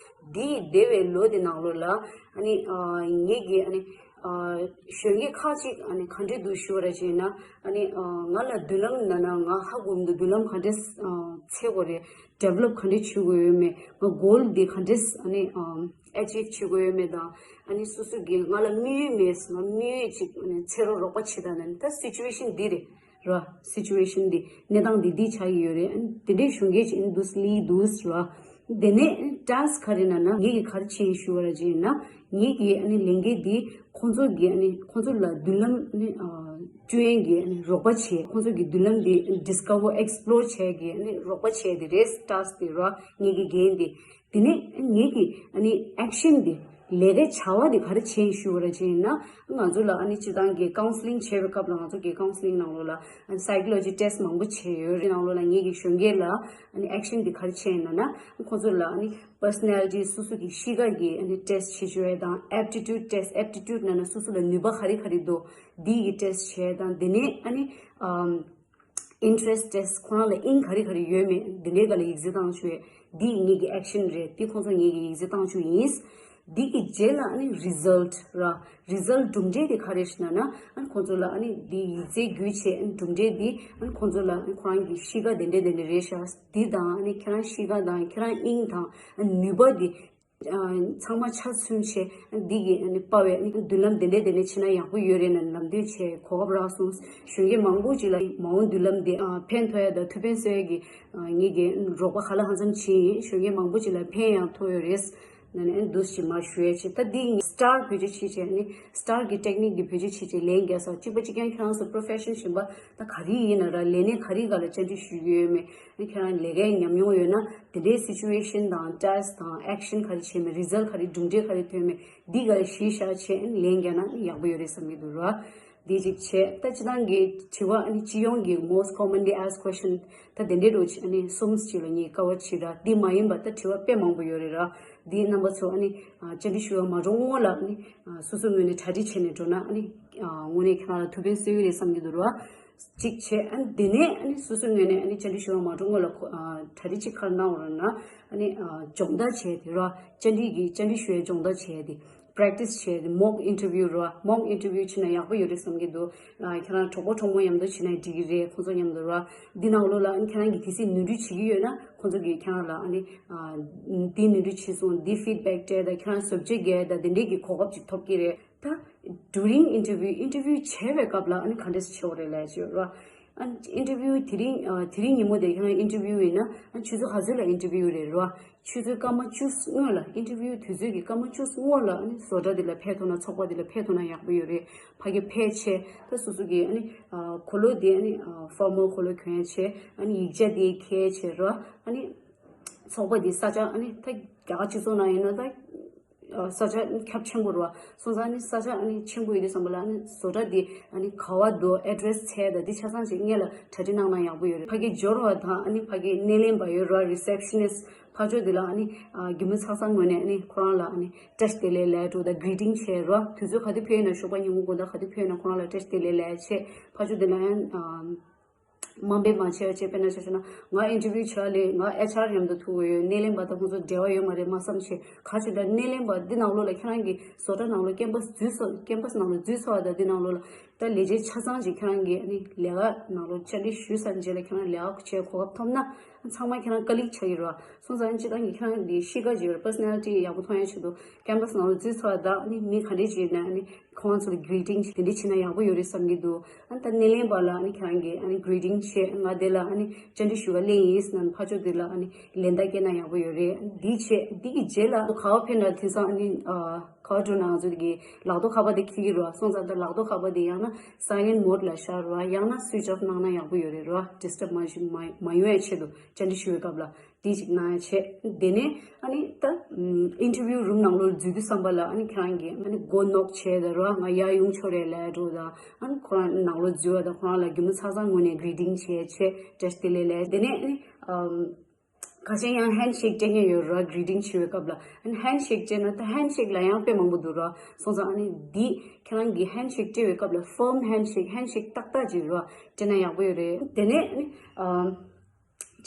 འདིའི་འདས་པའི་ལོ་དེ་ནང་ལོགས་ལ་ཨ་ནི་ངེད་ཀྱི་ཨ་ནི་གཞོན་སྐྱེས་ཁག་ཅིག་ཨ་ནི་ག་འདྲས་འདུག་ཞུ་བ་ར་བྱས་ན། ཨ་ནི་ང་ལ་མདུན་ལམ་ན་ན་ང་ཧ་གོ་མི་འདུག་མདུན་ལམ་ག་འདྲས་འཚོལ་དགོས་རེད། develop་ག་འདྲས་བྱེད་དགོས་ཡོད་མེད། ང་goal་འདི་ག་འདྲས་ཨ་ནི་achieve་བྱེད་དགོས་ཡོད་མེད་དང་། ཨ་ནི་སོ་སོ་གི་ང་ལ་དམིགས་ཡུལ་མེད། ང་དམིགས་ཡུལ་ཅིག་ཨ་ནི་འཚོལ་རོགས་རོགས་པ་བྱེད་དང་ན་ནི་ད་situation་འདི་རེད་ར། situation་འདི་གནས་སྟངས་འདི་འདི་ཆགས་ཀྱི་ཡོད་རེད། ཨ་ནི་དེ་འདྲས་གཞོན་སྐྱེས་ཅིག་ཨ་ནི་འདུག་སེ་སླེབས་འདུག་ར། དེ་ནས་task་ག་རེ་ན་ན་ངེད་ཀྱི་ག་རེ་བྱས་ཡིན་ཞུ་བ་ར་ཅིག་ཡིན་ན། ངེད་ཀྱི་ཨ་ནི་ལས་འགན་འདི་ཁོང་ཚོ་གི་ཨ་ནི་ཁོང་ཚོ་ལ་མདུན་ལམ་ཨ་ནི་ཨ་བསྐྲུན་ཡས་ཀྱི་ཨ་ནི་རོགས་པ་བྱས། ཁོང་ཚོ་གི་མདུན་ལམ་འདི་discover explore་བྱས་ཀྱི་ཨ་ནི་རོགས་པ་བྱས་ཏེ་རེད། task་འདི་ར་ངེད་ཀྱི་འགན་འདི། དེ་ནས་ངེད་ཀྱི་ཨ་ནི་action་འདི་ལས་ཀའི་བྱ་བ་འདི་ག་རེ་བྱས་ཡིན་ཞུ་བ་ར་ཅིག་ཡིན་ན། ང་ཚོ་ལ་ཨ་ནི་སྤྱི་བཏང་གི་counselling་བྱེད་པའི་སྐབས་ལ་ང་ཚོ་གི་counselling་ནང་ལོགས་ལ་ཨ་ནི་psychology test་མང་པོ་བྱས་ཡོད་རེད། ནང་ལོགས་ལ་ངེད་ཀྱི་གཞོན་སྐྱེས་ལ་ཨ་ནི་action་འདི་ག་རེ་བྱས་ཡིན་ན་ན་ཁོང་ཚོ་ལ་ཨ་ནི་personality་སོ་སོ་གི་གཤིས་ཀ་གི་ཨ་ནི་test་བྱེད་བཅུག་ཡས་དང་aptitude test། aptitude་ནང་ན་སོ་སོ་ལ་ནུས་པ་ག་རེ་ག་རེ་འདུག་འདི་གི་test་བྱས་དང་། དེ་ནས་ཨ་ནི་ཨམ་interest test་ཁོ་རང་ལ་དབྱིངས་ག་རེ་ག་རེ་ཡོད་མེད་འདི་འདྲའི་སྒང་ལ་ཡིག་ཚད་བཏང་བཅུག་ཡས། འདི་ངེད་ཀྱི་action་རེད། འདི་ཁོང་ཚོ་ངེད་ཀྱི་ཡིག་ཚད་བཏང་བཅུག་ཡིན། འདི་གི་རྗེས་ལ་ཨ་ནི་result་ར། result་གྲུབ་འབྲས་དེ་ག་རེ་ཞིག་ན་ན་ཨ་ནི་ཁོང་ཚོ་ལ་ཨ་ནི་འདི་ཡིག་ཚད་བརྒྱུད་བྱས་ཨ་ནི་གྲུབ་འབྲས་འདི་ཨ་ནི་ཁོང་ཚོ་ལ་ཨ་ནི་ཁོ་རང་གི་གཤིས་ཀ་དེ་འདྲས་དེ་འདྲས་རེད་ཤག་འདི་དང་ཨ་ནི་ཁྱེད་རང་གཤིས་ཀ་དང་ཁྱེད་རང་དབྱིངས་དང་ཨ་ནི་ནུས་པ་འདི་ཨ་ཚང་མ་ཆ་མཚུངས་བྱས་ཨ་ནི་འདི་གི་ཨ་ནི་དཔའ་བའི་ཨ་ནི་མདུན་ལམ་དེ་འདྲས་དེ་འདྲས་བྱས་ན་ཡག་པོ་ཡོད་རེད་ལབ་འདོད་བྱས་གོ་སྐབས་རག་སོང་། གཞོན་སྐྱེས་མང་པོ་ཅིག་ལ་མ་འོངས་མདུན་ལམ་དེ་ཨ་ཕན་ཐོགས་ཡ་དང་ཐུགས་ཕན་གསོས་ཡ་གི་ཨ་ངེད་ཀྱི་རོགས་པ་ག་ལ་གང་འཚམ་བྱས་ཡིན། གཞོན་སྐྱེས་མང་པོ་ཅིག་ལ་ཕན་ཡང་ཐོགས་ཡོད་རེད། ན་ནས་འདུག་ཅིག་མར་ཞུ་ཡས་བྱས། ད་འདི་star་བེད་སྤྱོད་བྱེད་བྱས་ནི་star་གི་technique་འདི་བེད་སྤྱོད་བྱེད་བྱས་ལན་རྒྱག་ས་གཅིག་པ་གཅིག་རྐྱང་ཁྱེད་རང་ཚོ་profession་གཞན་པ་ད་ག་རེ་ཡིན་ན་ར་ལས་གནས་ག་རེ་ག་ལ་བཅར་འདྲི་ཞུ་གི་ཡོད་མེད། ཁྱེད་རང་ལས་ཀའི་ཉམས་མྱོང་ཡོད་ན་དེ་འདྲའི་situation་དང་test་དང་action་ག་རེ་བྱས་མེད། result་ག་རེ་གྲུབ་འབྲས་ག་རེ་ཐོན་མེད། འདི་ག་རེ་གཞི་བཞག་བྱས་ལན་རྒྱག་ན་ཡག་པོ་ཡོད་རེད་བསམ་གྱི་འདུག་ར། འདི་གཅིག་བྱས། ད་སྤྱི་བཏང་གི་དྲི་བ་ཨ་ནི་སྤྱི་ཡོངས་ཀྱི་most commonly asked question་ད་དེ་འདྲའི་རུ་ཨ་ནི་གསུམ་ཅིག་ལ་ངས་cover་བྱེད་ར། འདི་མ་ཡིན་པ་ད་དྲི་བ་དཔེ་མང་པོ་ཡོད་རེད་ར། འདི་རྣམ་པ་ཚོ་ཨ་ནི་བཅར་འདྲི་ཞུ་བ་མ་འགྲོ་སྔོན་ལ་ཨ་ནི་སོ་སོའི་ངོས་ནས་གྲ་སྒྲིག་བྱས་ནས་འགྲོ་ན་ཨ་ནི་དངོས་གནས་ཁྱེད་རང་ལ་ཐུགས་ཕན་གསོས་ཀྱི་རེད་བསམ་གྱི་འདུག་ར། གཅིག་བྱས། ཨ་ནི་འདི་ནས་ཨ་ནི་སོ་སོའི་ངོས་ནས་ཨ་ནི་བཅར་འདྲི་ཞུ་བ་མ་འགྲོ་སྔོན་ལ་གྲ་སྒྲིག་ཅིག་ག་རེ་གནང་བ་རེད་ན། ཨ་ནི་སྦྱོང་བརྡར་བྱས་ཏེ་ར། བཅར་འདྲི་གི་བཅར་འདྲི་ཞུ་བའི་སྦྱོང་བརྡར་བྱས་ཏེ། practice་བྱས་ཏེ། mock interview་ར། mock interview་བྱས་ན་ཡག་པོ་ཡོད་རེད་བསམ་གྱི་འདུག་ཁྱེད་རང་གྲོགས་པོ་གྲོགས་མོ་མཉམ་དུ་བྱས་ན་འགྲིག་གི་རེད། ཁོང་ཚོ་མཉམ་དུ་ར། འདི་ནང་ལོགས་ལ་ཨ་ནི་ཁྱེད་རང་གིས་གལ་སྲིད་ནོར་འཁྲུལ་བྱེད་ཀྱི་ཡོད་ན་ཁོང་ཚོ་གིས་ཁྱེད་རང་ལ་ཨ་ནི་འདི་ནོར་འཁྲུལ་བྱས་སོང་། འདི་feedback་སྤྲད་དང་། ཁྱེད་རང་བཟོ་བཅོས་རྒྱག་དང་། འདི་འདྲས་ཀྱི་གོ་སྐབས་ཅིག་ཐོབ་ཀྱི་རེད། ད་during interview། interview་བྱས་པའི་སྐབས་ལ་ཨ་ནི་ག་འདྲས་བྱེད་དགོས་རེད་ལབ་ཅིག་ར། ཨ་ནི་interview་དེ་རིང་ཨ་དེ་རིང་ཉིན་མོ་དེ་ཁྱེད་རང་interview་ཡིན་ན་ཨ་ཆུ་ཚོད་ག་ཚོད་ལ་interview་རེད་ར། ཆུ་ཚོད་སྐར་མ་བཅུ་སྔོན་ལ། interview་དུས་ཚོད་ཀྱི་སྐར་མ་བཅུ་སྔོན་ལ་ཨ་ནི་བཟོ་གྲྭ་དེ་ལ་ཕེབས་ཐུབ་ན། ཚོགས་པ་དེ་ལ་ཕེབས་ཐུབ་ན་ཡག་པོ་ཡོད་རེད། ཕ་གི་ཕེབས་བྱས་ད་སོ་སོ་གི་ཨ་ནི་ཨ་གོས་ལོག་དེ་ཨ་ནི་ཨ་formal་གོས་ལོག་གྱོན་བྱས། ཨ་ནི་ཡིག་ཆ་དེ་འཁྱེར་བྱས་ར། ཨ་ནི་ཚོགས་པ་དེ་ས་ཆ་ཨ་ནི་ད་རྒྱ་གར་སྤྱི་ཚོགས་ནང་ཡིན་ན་ད། ས་ཆ་ཁྱབ་ཆེན་པོ་རེད་བ། སོང་ཙང་ཨ་ནི་ས་ཆ་ཨ་ནི་ཆེན་པོ་ཡོད་དུས་ཙམ་པ་ལ་ཨ་ནི་བཟོ་གྲྭ་འདི་ཨ་ནི་ག་བ་འདུག་ཨེ་ཌི་རེ་སི་བྱས་དང་འདི་ཆ་ཚང་ཅིག་སྔོན་ལ་གྲ་སྒྲིག་གནང་ན་ཡག་པོ་ཡོད་རེད། ཕ་གི་འབྱོར་བ་དང་ཨ་ནི་ཕ་གི་སྣེ་ལེན་པ་ཡོད་རེད་བ། རི་སེབ་ཤི་ནིསི་ཕར་ཕྱོགས་འདི་ལ་ཨ་ནི་ཨ་རྒྱུ་མཚན་ཚང་མ་ངོས་ནས་ཨ་ནི་ཁོ་རང་ལ་ཨ་ནི་བཀྲ་ཤིས་བདེ་ལེགས་ལབ་འགྲོ་དང་གི་རི་ཊིང་བྱས་རེད་བ། དུས་ཚོད་ག་དུས་ཕེབས་ན་ཞོགས་པ་ཉིན་གུང་དགོང་དག་ག་དུས་ཕེབས་ན་ཁོ་རང་ལ་བཀྲ་ཤིས་བདེ་ལེགས་ལབ་བྱས། ཕར་ཕྱོགས་འདི་ལ་ཡང་ཨ། དམའ་འབེབས་མ་བྱས་པ་བྱས། དཔེར་ན་ཆ་བཞག་ན་ང་ཨིན་ཊར་བིའུ་བྱས་ལས་ང་ཨེཆ་ཨར་མཉམ་དུ་ཐུག་གི་ཡོད། སྣེ་ལེན་པ་དང་ཁོང་ཚོ་འབྲེལ་བ་ཡོད་མ་རེད་མ་བསམ་བྱས། ག་ཅི་འདྲ་སྣེ་ལེན་པ་འདི་ནང་ལོགས་ལ་ཁྱེད་རང་གི་བཟོ་གྲྭ་ནང་ལོགས་ཀེམ་པ་སི་འཛུལ་སོང་། ཀེམ་པ་སི་ནང་ལོགས་འཛུལ་སོང་བ་དང་འདི་ནང་ལོགས་ལ་ད་ལས་བྱེད་ཆ་ཚང་ཅིག་ཁྱེད་རང་གི་ཨ་ནི་ལས་ཀ་ནང་ལོགས་བཅར་འདྲི་ཞུས་ཚར་རྗེས་ལ་ཁྱེད་རང་ལས་ཀ་བྱེད་གོ་སྐབས་ཐོབ་ན་ཚང་མ་ཁྱེད་རང་ཀ་ལིག་ཆགས་ཀྱི་རེད་བ། སོང་ཙང་སྤྱིར་བཏང་གི་ཁྱེད་རང་གི་གཤིས་ཀ་ཅིག་ཡོད་རེད། པར་སོ་ནལ་ཊི་ཡག་པོ་མཐོང་ཡ་ཆེད་དུ་ཀེམ་པ་སི་ནང་ལོགས་འཛུལ་སོང་བ་དང་ཨ་ནི་མི་ག་འདྲས་ཅིག་ཡིན་ན་ཨ་ནི། ཁོང་ཚོ་ལ་གི་རི་ཊིང་དེ་འདྲ་བྱས་ན་ཡག་པོ་ཡོད་རེད་བསམ་གྱི་འདུག་ཨ་ནི་ད་སྣེ་ལེན་པ་ལ་ཨ་ནི་ཁྱེད་རང་གིས་ཨ་ནི་གི་རི་ཊིང་བྱས། ང་དེ་ལ་ཨ་ནི་བཅར་འདྲི་ཞུ་བ་སླེབས་ཡིན་ཟེར་ན་ཕར་ཕྱོགས་དེ་ལ་ཨ་ནི་ལན་བརྡ་སྐྱེལ་ན་ཡག་པོ་ཡོད་རེད། འདི་བྱས་འདི་གི་རྗེས་ལ་ག་བ་ཕེབས་ན་དེང་སང་ཨ་ནི་ཨ་ག་བ་འགྲོ་ན་ང་ཚོ་དེ་གི་ལག་ཐོག་ཁ་པར་དེ་འཁྱེར་གྱི་རེད་བ། སོང་ཙང་ད་ལག་ཐོག་ཁ་པར་དེ་ཡང་ན་སའི་ལེན་ཊི་མོཌ་ལ་བཞག་རེད་བ། ཡང་ན་སུའིཆ་ཨོཕ་གནང་ན་ཡག་པོ་ཡོད་རེད་རེད་བ། ཌི་སི་ཊརབ་མ་ཞིག་མ་མ་ཡོང་ཡ་ཆེད་དུ་བཅར་འདྲི་ཞུ་བའི་སྐབས་ལ། དེ་ཅིག་གནང་ཡ་བྱས། དེ་ནས་ཨ་ནི་ད་ཨིན་ཊར་བིའུ་རུམ་ནང་ལོགས་འཛུལ་དུས་ཙམ་པ་ལ་ཨ་ནི་ཁྱེད་རང་གིས་ཨ་ནི་སྒོ་ནོག་བྱས་དང་རོ། ང་ཡར་ཡོང་ཆོག་རེད་ལབ་འགྲོ་དང་། ཨ་ནི་ཁོ་རང་ནང་ལོགས་འཛུལ་བ་དང་ཁོ་རང་ལ་རྒྱུ་མཚན་ཚང་ཚང་ངོས་ནས་གི་རི་ཊིང་བྱས་བྱས་བཀྲ་ཤིས་བདེ་ལེགས་ལབ། དེ་ནས་ཨ་ནི་ཨམ་ཁ་ཤས་ཡང་ཧེན་ཤེག་སྤྲད་མཁན་ཡོད་རོ། གི་རི་ཊིང་ཞུ་བའི་སྐབས་ལ་ཨ་ནི་ཧེན་ཤེག་སྤྲད་ན་ད་ཧེན་ཤེག་ལ་ཡང་དཔེ་མང་པོ་འདུག་རོ། སོང་ཙང་ཨ་ནི་འདི་ཁྱེད་རང་གིས་ཧེན་ཤེག་སྤྲད་པའི་སྐབས་ལ་ཕརམ་ཧེན་ཤེག་ཧེན་ཤེག་ཏག་ཏག་ཅིག་རོ་སྤྲད་ན་ཡག་པོ་ཡོད་རེད། དེ་ནས་ཨ་ནི་ཨམ།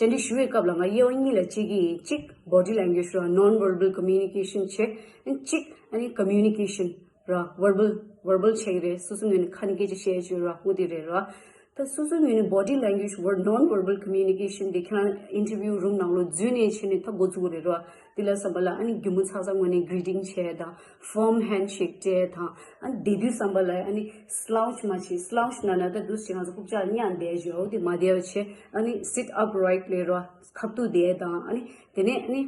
བཅར་འདྲི་ཞུ་བའི་སྐབས་ལ་ང་དབྱེ་བ་གཉིས་ལ་དབྱེ་གི་ཡིན། གཅིག་བོ་ཌི་ལེང་གུ་ཨེཇ་ར། ནོན་ཝར་བལ་ཀོ་མུ་ནི་ཀེ་ཤན་བྱས། གཅིག་ཨ་ནི་ཀོ་མུ་ནི་ཀེ་ཤན་ར། ཝར་བལ་ཝར་བལ་བྱས་ཀྱི་རེད། སོ་སོ་ངོས་ནས་ཁ་ནས་སྐད་ཆ་བཤད་རྒྱུ་ར། འོ་དེ་རེད་ར། ད་སོ་སོ་ངོས་ནས་བོ་ཌི་ལེང་གུ་ཨེཇ་ཝར་ནོན་ཝར་བལ་ཀོ་མུ་ནི་ཀེ་ཤན་དེ་ཁྱེད་རང་ཨིན་ཊར་བིའུ་རུམ་ནང་ལོགས་འཛུལ་ནས་བྱས་ནས་ད་འགོ་བཙུགས་པ་རེད་ར། དེ་ལ་བསམ་པ་ལ་ཨ་ནི་རྒྱུ་མཚན་ཚང་ཚང་ངོས་ནས་གི་རི་ཊིང་བྱས་དང་ཕརམ་ཧེན་ཤེག་སྤྲད་དང་། ཨ་ནི་བསྡད་དུས་བསམ་པ་ལ་ཨ་ནི་སི་ལའུ་ཆི་མ་བྱེད། སི་ལའུ་ཆི་ན་ན་ད་འདུག་སེ་ང་ཚོ་རྐུབ་བཀྱག་གཉའ་བསྡད་བཞག་འོ་དེ་མ་བསྡད་པ་བྱས། ཨ་ནི་སིཊ་ཨབ་རའིཊ་ལབ་རོ། ཁ་ཐུག་བསྡད་དང་། ཨ་ནི་དེ་ནས་ཨ་ནི་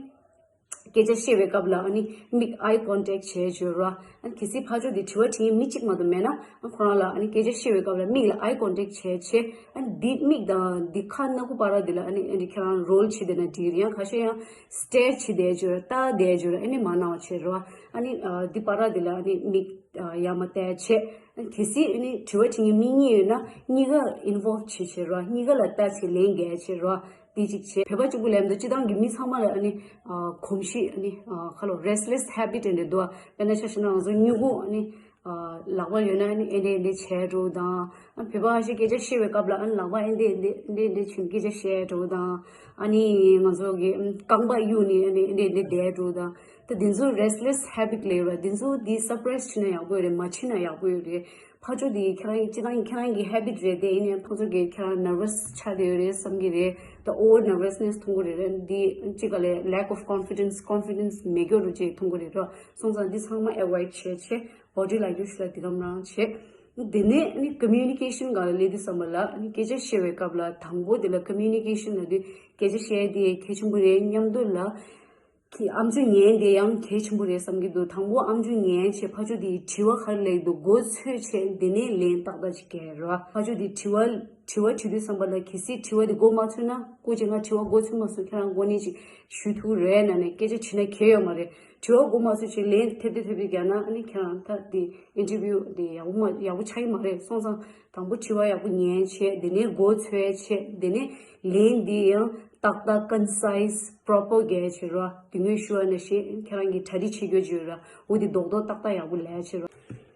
སྐད་ཆ་བཤད་པའི་སྐབས་ལ་ཨ་ནི་མིག་ཨའི་ཀོན་ཊེག་བྱས་བྱས་རོ། ཨ་ནི་གལ་སྲིད་ཕར་ཕྱོགས་དེ་དྲི་བ་དྲི་མཁན་མི་གཅིག་མ་གཏོགས་མེད་ན་ཨ་ཁོ་རང་ལ་ཨ་ནི་སྐད་ཆ་བཤད་པའི་སྐབས་ལ་མིག་ལ་ཨའི་ཀོན་ཊེག་བྱས་བྱས། ཨ་ནི་འདི་མིག་དང་འདི་ཁ་སྣ་ཁུག་བར་དེ་ལ་ཨ་ནི་ཨ་ནི་ཁྱེད་རང་རོལ་བྱེད་བསྡད་ན་འགྲིག་རེད། ཡང་ཁ་ཤས་ཡང་སི་ཊེར་བྱེད་བསྡད་བྱས་རོ། ལྟ་བསྡད་བྱས་རོ། ཨ་ནི་མ་གནང་བ་བྱས་རོ། ཨ་ནི་ཨ་འདི་བར་དེ་ལ་ཨ་ནི་མིག་ཨ་ཡར་མར་བལྟས་བྱས། ཨ་ནི་གལ་སྲིད་ཨ་ནི་དྲི་བ་དྲི་མཁན་མི་གཉིས་ཡོད་ན་གཉིས་ཀ་ཨིན་ཝོལབ་བྱེད་བྱས་རོ། གཉིས་ཀ་ལ་ལྟ་བྱས་ལན་རྒྱག་བྱས་རོ། དེ་གཅིག་བྱས། བོད་པ་གཅིག་པུ་ལབ་མི་འདུག་སྤྱིར་བཏང་གི་མི་ཚང་མ་ལ་ཨ་ནི་ཨ་གོམས་གཤིས་ཨ་ནི་ཨ་ཁ་ལོ་རེ་སི་ལེ་སི་ཧེ་བིཊ་འདྲ་འདུག་དཔེར་ན་ཆ་བཞག་ན་ང་ཚོ་མྱུ་གུ་ཨ་ནི་ཨ་ལག་པ་ཡོད་ན་ཨ་ནི་ཨེ་འདྲ་ཨེ་འདྲ་བྱས་འགྲོ་དང་། ཨ་བོད་པ་ཁ་ཤས་སྐད་ཆ་བཤད་པའི་སྐབས་ལ་ཨ་ནི་ལག་པ་ཨེ་འདྲ་ཨེ་འདྲ་ཨེ་འདྲ་ཨེ་འདྲ་བྱས་ནས་སྐད་ཆ་བཤད་འགྲོ་དང་། ཨ་ནི་ང་ཚོ་གི་ཨམ་རྐང་པ་གཡུག་ནས་ཨ་ནི་ཨེ་འདྲ་ཨེ་འདྲ་བསྡད་འགྲོ་དང་། ད་དེ་ཚོ་རེ་སི་ལེ་སི་ཧེ་བིཊ་ལབ་ཡོད་ར། དེ་ཚོ་དེ་སབ་རེ་སི་བྱས་ན་ཡག་པོ་ཡོད་རེད། མ་བྱས་ན་ཡག་པོ་ཡོད་རེད། ཕར་ཕྱོགས་དེ་ཁྱེད་རང་གི་སྤྱིར་བཏང་ཁྱེད་རང་གི་ཧེ་བིཊ་རེད་དེ། ཡིན་ནའང་ཕར་ཕྱོགས་ཀྱི་ཁྱེད་རང་ནར་ཝས་ཆགས་བསྡད་ཡོད་རེད་བསམ་གྱི་རེད། ད་ཨོ་ཝར་ནར་ཝས་ནེ་སི་མཐོང་གི་རེད་ར། འདི་གཅིག་ག་ལས་ལེག་ཨོཕ་ཀོན་ཕི་ཌེན་སི། ཀོན་ཕི་ཌེན་སི་མེད་རྒྱུ་རུ་ཅིག་མཐོང་གི་རེད་ར། སོང་ཙང་འདི་ཚང་མ་ཨེ་ཝོའིཌ་བྱས་བྱས། བོ་ཌི་ལེང་གུ་ཨེཇ་ལ་འདི་ག་རང་བྱས། དེ་ནས་ནི་ཀོ་མུ་ནི་ཀེ་ཤན་སྒང་ལ་སླེབས་དུས་ཙམ་པ་ལ་ནི་སྐད་ཆ་བཤད་པའི་སྐབས་ལ་དང་པོ་དེ་ལ་ཀོ་མུ་ནི་ཀེ་ཤན་ལབ་དུས་སྐད་ཆ་བཤད་དེ་གལ་ཆེན་པོ་རེད་སྙམ་དུས་ལ། ཁྱེད་ཨམ་ཅོག་ཉན་དེ་ཡང་གལ་ཆེན་པོ་རེད་བསམ་གྱི་འདུག་དང་པོ་ཨམ་ཅོག་ཉན་བྱས་ཕར་ཕྱོགས་དེའི་དྲི་བ་ག་རེ་སླེབས་འདུག་མགོ་འཚོས་བྱས་དེ་ནས་ལན་ཏག་ཏག་ཅིག་རྒྱག་རོགས། ཕར་ཕྱོགས་དེའི་དྲི་བ་དྲི་བ་དྲིས་དུས་ཙམ་པ་ལ་གལ་སྲིད་དྲི་བ་དེ་མགོ་མ་ཚོས་ན། སྐུ་མཁྱེན་ང་དྲི་བ་མགོ་ཚོས་མ་སོང་། ཁྱེད་རང་མགོ་ནས་ཅིག་ཞུ་ཐུབ་རེད། ན་ནས་སྐད་ཆ་དྲིས་ན་གལ་ཡོད་མ་རེད། དྲི་བ་མགོ་མ་ཚོས་བྱས་ལན་ཐེབས་ཐེབས་ཐེབས་ཐེབས་རྒྱག་ན་ཨ་ནི་ཁྱེད་རང་ད་དེ་ཨིན་ཊར་བིའུ་དེ་ཡག་པོ་མ་ཡག་པོ་ཆགས་ཀྱི་མ་རེད། སོང་ཙང་དང་པོ་དྲི་བ་ཡག་པོ་ཉན་བྱས་དེ་ནས་མགོ་ཚོས་བྱས་དེ་ནས་ལན་འདི་ཡང་ཏག་ཏག་ཀོན་སའི་སི་པོ་རོ་པར་རྒྱག་བྱེད་རོགས། དེ་སྔོན་ཞུ་བ་ནང་བཞིན་ཁྱེད་རང་གིས་གྲ་སྒྲིག་བྱེད་དགོས་བྱེད་རོགས། འོ་དེ་རྡོག་རྡོག་ཏག་ཏག་ཡག་པོ་ལབ་བྱེད་རོགས།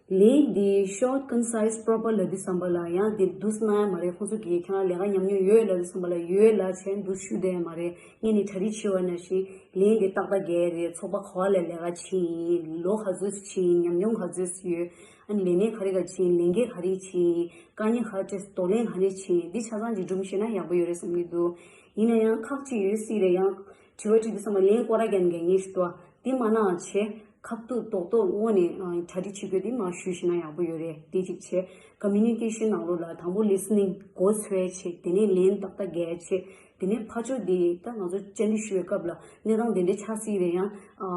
ལན་འདི་ཤོར་ཊི་ཀོན་སའི་སི་པོ་རོ་པར་ལབ་དུས་ཙམ་པ་ལ་ཡང་དེ་འདུག་སེ་གནང་ཡ་མ་རེད། ཁོང་ཚོ་གིས་ཁྱེད་རང་ལས་ཀ་ཉམས་མྱོང་ཡོད་ལབ་དུས་ཙམ་པ་ལ་ཡོད་ལབ་བྱས་འདུག་སེ་ཞུ་བསྡད་ཡ་མ་རེད། སྔོན་ནས་གྲ་སྒྲིག་བྱེད་པ་ནང་བཞིན་ལན་འདི་ཏག་ཏག་རྒྱག་ཡ་རེད། ཚོགས་པ་ག་བ་ལ་ལས་ཀ་བྱེད་ཡིན། ལོ་ག་ཚོད་བྱེད་ཡིན། ཉམས་མྱོང་ག་ཚོད་ཡོད། ཨ་ནི་ལས་གནས་ག་རེ་ག་བྱེད་ཡིན། ལས་འགན་ག་རེ་བྱེད་ཡིན། དཀའ་ངལ་ག་རེ་འཕྲད། གདོང་ལེན་ག་རེ་བྱེད་ཡིན། འདི་ཆ་ཚང་ཅིག་སྒྲུང་བཤད་ན་ཡག་པོ་ཡོད་རེད་བསམ་གྱི་འདུག་ཡིན་ན་ཡང་ཁག་ཅིག་ཡོད་སྲིད་རེད། ཡང་དྲི་བ་དྲིས་དུས་ཙམ་པ་ལན་སྐོར་ར་རྒྱག་མཁན་ཞིག་འདུག་དེ་མ་གནང་བ་བྱས། ཁ་ཐུག་རྡོག་རྡོག་དངོས་ནས་ཨ་གྲ་སྒྲིག་བྱེད་དགོས་དེ་མར་ཞུས་ཤེ་ན་ཡག་པོ་ཡོད་རེད། དེ་གཅིག་བྱས། ཀོ་མུ་ནི་ཀེ་ཤན་ནང་ལོགས་ལ་དང་པོ་ལི་སི་ནིང་མགོ་འཚོས་བྱས། དེ་ནས་ལན་ཏག་ཏག་རྒྱག་བྱས། དེ་ནས་ཕར་ཕྱོགས་དེ་ད་ང་ཚོ་བཅར་འདྲི་ཞུ་བའི་སྐབས་ལ་གནས་སྟངས་དེ་འདྲ་ཆགས་སྲིད་རེད། ཡང་ཨ་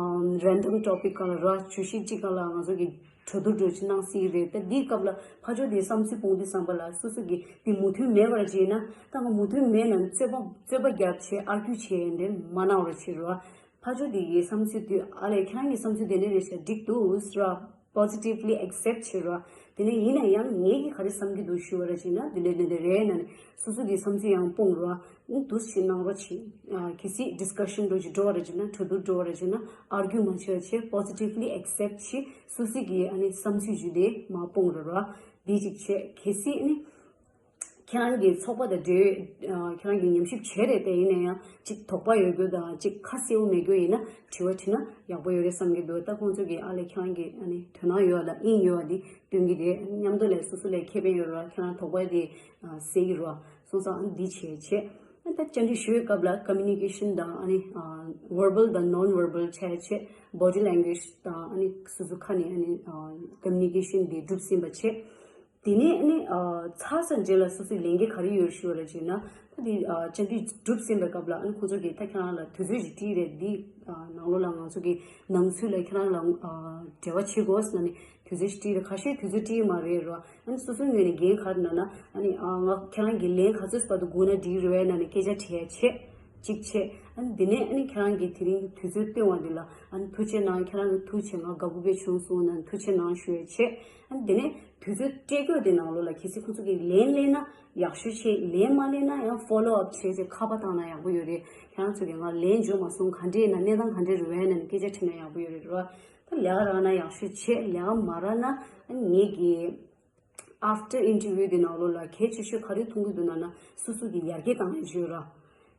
རེན་ཌམ་ཊོ་པིག་སྒང་ལ་ར་བརྗོད་གཞི་གཅིག་སྒང་ལ་ང་ཚོ་གི་གྲོས་བསྡུར་འདྲ་ཅིག་གནང་སྲིད་རེད། ད་འདིའི་སྐབས་ལ་ཕར་ཕྱོགས་དེ་བསམ་ཚུལ་སྤུངས་དུས་ཙམ་པ་ལ་སོ་སོ་གི་དེ་མོས་མཐུན་མེད་པ་ར་བྱས་ན། ད་ང་མོས་མཐུན་མེད་ན་རྩོད་པ་རྩོད་པ་རྒྱབ་བྱས་ཨར་ཀྱུ་བྱས་འདྲ་མ་གནང་བ་ར་བྱེད་རོགས། ཕར་ཕྱོགས་དེ་གི་བསམ་ཚུལ་དུས་ཨ་ལས་ཁྱེད་རང་གི་བསམ་ཚུལ་དེ་ནས་རེད་ཤག་འགྲིག་འདུག་ཟེར་བ། positively accept་བྱེད་རོགས། དེ་ནས་ཡིན་ན་ཡང་ངས་ཀྱིས་ག་རེ་བསམ་གྱི་འདུག་ཞུ་བ་ར་བྱས་ན་དེ་འདྲ་དེ་འདྲ་རེད་ན་ནི་སོ་སོ་གི་བསམ་ཚུལ་ཡང་སྤུངས་རོགས། འདུག་སེ་གནང་རོགས་བྱེད། གལ་སྲིད་discussion འདྲ་ཞིག་འགྲོ་བ་ར་བྱས་ན་གྲོས་བསྡུར་འགྲོ་བ་ར་བྱས་ན་argue མ་བྱེད་པ་བྱེད། positively accept བྱེད། སོ་སོ་གི་ཨ་ནི་བསམ་ཚུལ་ཞིག་དེ་མར་སྤུངས་རོགས་རོགས། དེ་གཅིག་བྱེད། གལ་སྲིད་ཨ་ནི་ཁྱེད་རང་གི་ཚོགས་པ་དང་འབྲེལ་ཡོད་ཁྱེད་རང་གི་ཉམས་ཞིབ་བྱས་རེད་དེ། ཡིན་ན་ཡང་གཅིག་དོགས་པ་ཡོད་རྒྱུ་དང་གཅིག་ཁ་གསལ་པོ་མེད་རྒྱུ་ཡིན་ན་དྲི་བ་དྲིས་ན་ཡག་པོ་ཡོད་རེད་བསམ་གྱི་འདུག་ད་ཁོང་ཚོ་གིས་ཨ་ལས་ཁྱེད་རང་གི་ཨ་ནི་དོ་སྣང་ཡོད་པ་དང་དབྱིངས་ཡོད་པ་དེ་སྟོན་གྱི་རེད། མཉམ་དུ་ལས་སོ་སོ་ལས་ཁེ་ཕན་ཡོད་རེད་བ། ཁྱེད་རང་དོགས་པ་དེ་སེལ་གྱི་རེད་བ། སོང་ཙང་ཨ་ནི་འདི་བྱས་བྱས། ཨ་ད་བཅར་འདྲི་ཞུ་བའི་སྐབས་ལ་communication དང་ཨ་ནི་verbal དང་non verbal བྱས་བྱས། body language དང་ཨ་ནི་སོ་སོ་ཁ་ནས་ཨ་ནི་communication དེ་གྲུབ་ཟིན་པ་བྱས། དེ་ནས་ཨ་ནི་ཚར་ས་རྗེས་ལ་སོ་སོའི་ལས་འགན་ག་རེ་ཡོད་ཞུ་བ་ར་བྱས་ན། ད་དེ་བཅར་འདྲི་གྲུབ་ཟིན་པའི་སྐབས་ལ་ཨ་ནི་ཁོང་ཚོ་གིས་ད་ཁྱེད་རང་ལ་དུས་ཚོད་ཅིག་བྲིས་རེད། འདི་ནང་ལོགས་ལ་ང་ཚོ་གི་ནང་ཚུད་ལ་ཁྱེད་རང་ལ་འབྲེལ་བ་བྱེད་དགོས་ཟེར་ནས་དུས་ཚོད་ཅིག་བྲིས་རེད། ཁ་ཤས་དུས་ཚོད་བྲིས་མ་རེད་རོ། ཨ་ནི་སོ་སོའི་ངོས་ནས་འགན་ག་རེ་ན་ན་ཨ་ནི་ང་ཁྱེད་རང་གི་ལན་ག་ཚོད་བར་དུ་སྒུག་ན་འགྲིག་རེད་ན་ནི་སྐད་ཆ་དྲི་ཡ་བྱེད། གཅིག་བྱས། ཨ་ནི་དེ་ནས་ཨ་ནི་ཁྱེད་རང་གིས་དེ་རིང་དུས་ཚོད་བཏོན་པ་འདི་ལ་ཨ་ནི་ཐུགས་རྗེ་གནང་། ཁྱེད་རང་གིས་ཐུགས་རྗེ་ཆེ་ང་དགའ་པོ་དཔེ་བྱུང་སོང་ན་ཐུགས་རྗེ་གནང་ཞུ་ཡ་བྱས། ཨ་ནི་དེ་ནས་དུས་ཚོད་སྤྲད་རྒྱུ་དེ་ནང་ལོགས་ལ་གལ་སྲིད་ཁོང་ཚོ་གིས་ལན་སླེབས་ན་ཡག་ཤོས་བྱས། ལན་མ་སླེབས་ན་ཡང་follow up བྱས་བྱས་ཁ་པར་བཏང་ན་ཡག་པོ་ཡོད་རེད། ཁྱེད་རང་ཚོ་གིས་ང་ལན་འབྱོར་མ་སོང་། ག་འདྲས་ཡིན་ན་གནས་སྟངས་ག་འདྲས་རེད་བས་ན་ནི་སྐད་ཆ་དྲིས་ན་ཡག་པོ་ཡོད་རེད་རོ། ད་ལས་ཀ་རག་ན་ཡག་ཤོས་བྱས། ལས་ཀ་མ་རག་ན་ཨ་ནི་ངེད་ཀྱིས། after interview དེ་ནང་ལོགས་ལ་གལ་ཆེ་ཤོས་ག་རེ་མཐོང་གི་འདུག་ན་ན་སོ་སོ་གི་ཡར་རྒྱས་བཏང་ཡ་བརྗོད་ར།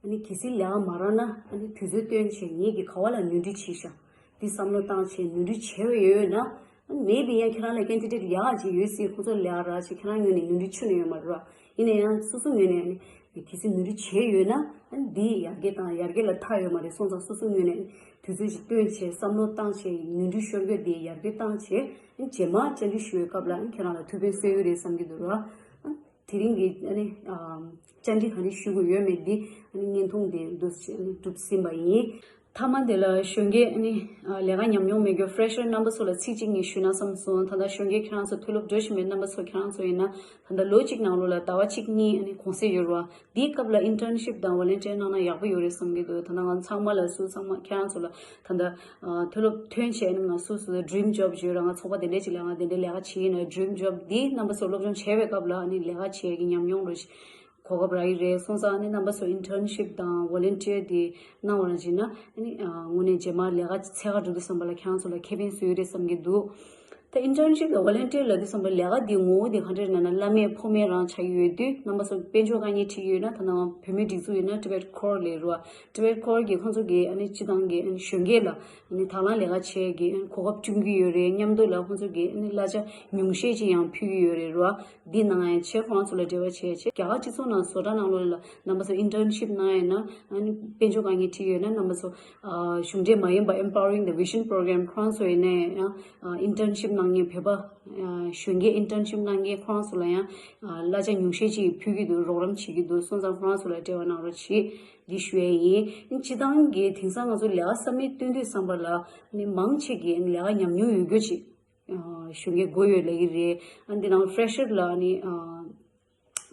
ཨ་ནི་གལ་སྲིད་ལས་ཀ་མ་རག་ན་ཨ་ནི་དུས་ཚོད་བཏོན་བྱས་ངེད་ཀྱིས་ག་བ་ལ་ནོར་འཁྲུལ་བྱས་ཤག་འདི་བསམ་བློ་བཏང་བྱས་ནོར་འཁྲུལ་བྱས་པ་ཡོད་ན། ཨ་ནི་maybe ཡང་ཁྱེད་རང་ལ་candidate ཡག་ཅིག་ཡོད་སྲིད། ཁོ་ཚོ་ལས་ཀ་རག་བྱས་ཁྱེད་རང་ངོས་ནས་ནོར་འཁྲུལ་ཁྱོན་ནས་ཡོད་མ་རེད་ར། ཡིན་ན་ཡང་སོ་སོ་ངོས་ནས་ཨ་ནི་གལ་སྲིད་ནོར་འཁྲུལ་བྱས་ཡོད་ན་ཨ་ནི་འདི་ཡར་རྒྱས་དང་ཡར་རྒྱས་ལ་མཐའ་ཡོད་མ་རེད། སོང་ཙང་སོ་སོ་ངོས་ནས་དུས་ཚོད་ཅིག་བཏོན་བྱས་བསམ་བློ་བཏང་བྱས་ནོར་འཁྲུལ་ཤོར་རྒྱུ་དེ་ཡར་རྒྱས་བཏང་བྱས། རྗེས་མ་བཅར་འདྲི་ཞུ་བའི་སྐབས་ལ་ཁྱེད་རང་ལ་ཐུགས་ཕན་གསོས་ཡོད་རེད་བསམ་གྱི་འདུག་ར། དེ་རིང་གི་ཨ་ནི་བཅར་འདྲི་ག་རེ་ཞུ་དགོས་ཡོད་མེད་འདི་ཨ་ནི་བརྙན་ཐུང་དེ་འདུག་སེ་ཨ་ནི་གྲུབ་ཟིན་པ་ཡིན། མཐའ་མ་དེ་ལ་གཞོན་སྐྱེས་ཨ་ནི་ལས་ཀ་ཉམས་མྱོང་མེད་མཁན་fresher རྣམ་པ་ཚོ་ལ་ཚིག་གཅིག་གཉིས་ཞུས་ན་བསམ་སོང་། ད་ལྟ་གཞོན་སྐྱེས་ཁྱེད་རང་ཚོ་མཐོ་སློབ་འགྲོ་བཞིན་པའི་རྣམ་པ་ཚོ་ཁྱེད་རང་ཚོ་ཡིན་ན་ད་ལྟ་ལོ་གཅིག་ནང་ལོགས་ལ་ཟླ་བ་གཅིག་གཉིས་ཨ་ནི་གུང་སེང་ཡོད་རེད་བ། འདིའི་སྐབས་ལ་internship དང་volunteer གནང་ན་ཡག་པོ་ཡོད་རེད་བསམ་གྱི་འདུག་ད་ལྟ་ང་ཚང་མ་ལ་སུ་ཚང་མ་ཁྱེད་རང་ཚོ་ལ་ད་ལྟ་མཐོ་སློབ་ཐོན་བྱས་ནས་ང་སོ་སོ་dream job བརྗོད་ར། ང་ཚོགས་པ་དེ་འདྲས་ཅིག་ལ་ང་དེ་འདྲས་ལས་ཀ་བྱེད་ཡིན་ན་dream job འདི་རྣམ་པ་ཚོ་སློབ་སྦྱོང་བྱས་པའི་སྐབས་ལ་ཨ་ནི་ལས་ཀ་བྱེད་ཀྱི་ཉམས་མྱོང་རེད། གོ་སྐབས་རག་གི་རེད། སོང་ཙང་ཨ་ནི་རྣམ་པ་ཚོ་internship དང་volunteer འདི་གནང་བ་རང་བྱས་ན་ཨ་ནི་དངོས་གནས་རྗེས་མ་ལས་ཀ་འཚོལ་ག་འགྲོ་དུས་ཙམ་པ་ལ་ཁྱེད་རང་ཚོ་ལ་ཁེ་ཕན་བཟོ་ཡི་རེད་བསམ་གྱི་འདུག་ད་internship དང་volunteer ལབ་དུས་ཙམ་པ་ལས་ཀ་འདི་ངོ་བོ་འདི་ག་འདྲ་རེད་ན་ན་བླ་མེད་ཕོ་མེད་རང་ཆགས་ཀྱི་ཡོད་དུས་རྣམ་པ་ཚོ་དཔལ་འབྱོར་དཀའ་ངལ་འཕྲད་ཀྱི་ཡོད་ན་ད་ནང་བོད་མིའི་སྒྲིག་འཛུགས་ཡིན་ན་Tibet Corps ལས་རུ་བ། Tibet Corps གིས་ཁོང་ཚོ་གིས་ཨ་ནི་སྤྱི་བཏང་གི་ཨ་ནི་གཞོན་སྐྱེས་ལ་ཨ་ནི་དང་བླངས་ལས་ཀ་བྱེད་ཀྱི་ཨ་ནི་གོ་སྐབས་བསྐྲུན་གྱི་ཡོད་རེད། མཉམ་དུ་ལ་ཁོང་ཚོ་གིས་ཨ་ནི་གླ་ཆ་ཉུང་ཤས་ཅིག་ཡང་ཕུལ་གྱི་ཡོད་རེད་རུ་བ། འདི་གནང་ཡ་བྱས་ཁོ་རང་ཚོ་ལ་འབྲེལ་བ་བྱས་བྱས་རྒྱ་གར་སྤྱི་ཚོགས་ནང་བཟོ་གྲྭ་ནང་ལོགས་ལ་རྣམ་པ་ཚོ་internship གནང་ཡ་ན་ཨ་ནི་དཔལ་འབྱོར་དཀའ་ངལ་འཕྲད་ཡོད་ན་རྣམ་པ་ཚོ་གཞུང་འབྲེལ་མ་ཡིན་པ་Empowering the Vision Program ཁོ་རང་ཚོ་ཡིན་ན་ཡང་internship གནང་མཁན་བོད་པ་གཞོན་སྐྱེས་internship གནང་མཁན་ཁོ་རང་ཚོ་ལ་ཡང་གླ་ཆ་ཉུང་ཤས་ཅིག་ཕུལ་གྱི་འདུག་རོགས་རམ་བྱེད་ཀྱི་འདུག་སོང་ཙང་ཁོ་རང་ཚོ་ལ་འབྲེལ་བ་གནང་རོགས་བྱེད་འདི་ཞུ་ཡ་ཡིན། སྤྱི་བཏང་གི་དེང་སང་ང་ཚོ་ལས་ཀ་ས་མིག་སྟོན་དུས་ཙམ་པ་ལ་ནི་མང་ཆེ་གིས་ལས་ཀ་ཉམས་མྱོང་ཡོད་རྒྱུ་ཅིག་གཞོན་སྐྱེས་དགོས་ཡོད་ལབ་ཀྱི་རེད། ཨ་འདི་ནང་fresher ལ་ནི་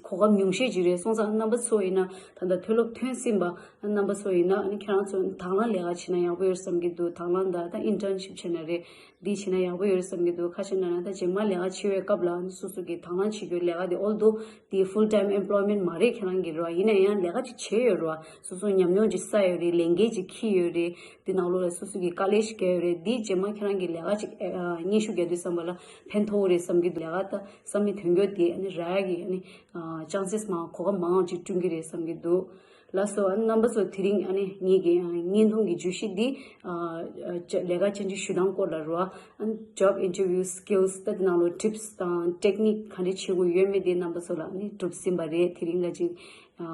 གོ་སྐབས་ཉུང་ཤས་ཅིག་རེད། སོང་ཙང་རྣམ་པ་ཚོ་ཡིན་ན་ད་ལྟ་མཐོ་སློབ་ཐོན་ཟིན་པ་རྣམ་པ་ཚོ་ཡིན་ན་ཨ་ནི་ཁྱེད་རང་ཚོ་དང་བླངས་ལས་ཀ་བྱེད་ན་ཡག་པོ་ཡོད་བསམ་གྱི་འདུག་དང་བླངས་དང་ད་internship བྱེད་ན་རེད། འདི་བྱེད་ན་ཡག་པོ་ཡོད་བསམ་གྱི་འདུག་ཁ་ཤས་ན་ན་ད་རྗེས་མ་ལས་ཀ་བྱེད་པའི་སྐབས་ལ་ཨ་ནི་སོ་སོ་གི་དང་བླངས་བྱེད་རྒྱུའི་ལས་ཀ་དེ་although དེ་full time employment མ་རེད་ཁྱེད་རང་གི་རེད་བ། ཡིན་ན་ཡང་ལས་ཀ་ཅིག་བྱས་ཡོད་རེད་བ། སོ་སོ་ཉམས་མྱོང་ཅིག་བསགས་ཡོད་རེད། ལས་འགན་ཅིག་འཁྱེར་ཡོད་རེད། འདི་ནང་ལོགས་ལ་སོ་སོ་གི་དཀའ་ལས་ཤིག་བརྒྱབ་ཡོད་རེད། འདི་རྗེས་མ་ཁྱེད་རང་གི་ལས་ཀ་ཅིག་ཨ་སྙན་ཞུ་རྒྱག་དུས་ཙམ་པ་ལ་ཕན་ཐོགས་རེད་བསམ་གྱི་འདུག་ལས་ཀ་ད་ས་མིག་ཐོན་རྒྱུ་དེ་ཨ་ནི་རག་ཡག་གི་ཨ་ནི་chances མང་གོ་སྐབས་མང་བ་ཅིག་བསྐྲུན་གྱི་རེད་བསམ་གྱི་འདུག་ལགས་སོ། ཨ་ནི་རྣམ་པ་ཚོ་དེ་རིང་ཨ་ནི་ངེད་ཀྱི་ཨ་བརྙན་ཐུང་གི་བརྗོད་གཞི་འདི་ཨ་ལས་ཀ་བཅར་འདྲི་ཞུ་སྟངས་སྐོར་ལ་རེད་བ། ཨ་ནི་job interview skills ད་དེ་ནང་ལོགས་tips དང་technique ག་འདྲ་བྱེད་དགོས་ཡོད་མེད་དེ་རྣམ་པ་ཚོ་ལ་ཨ་ནི་གྲུབ་ཟིན་པ་རེད། དེ་རིང་ལ་ཅིག་ཨ་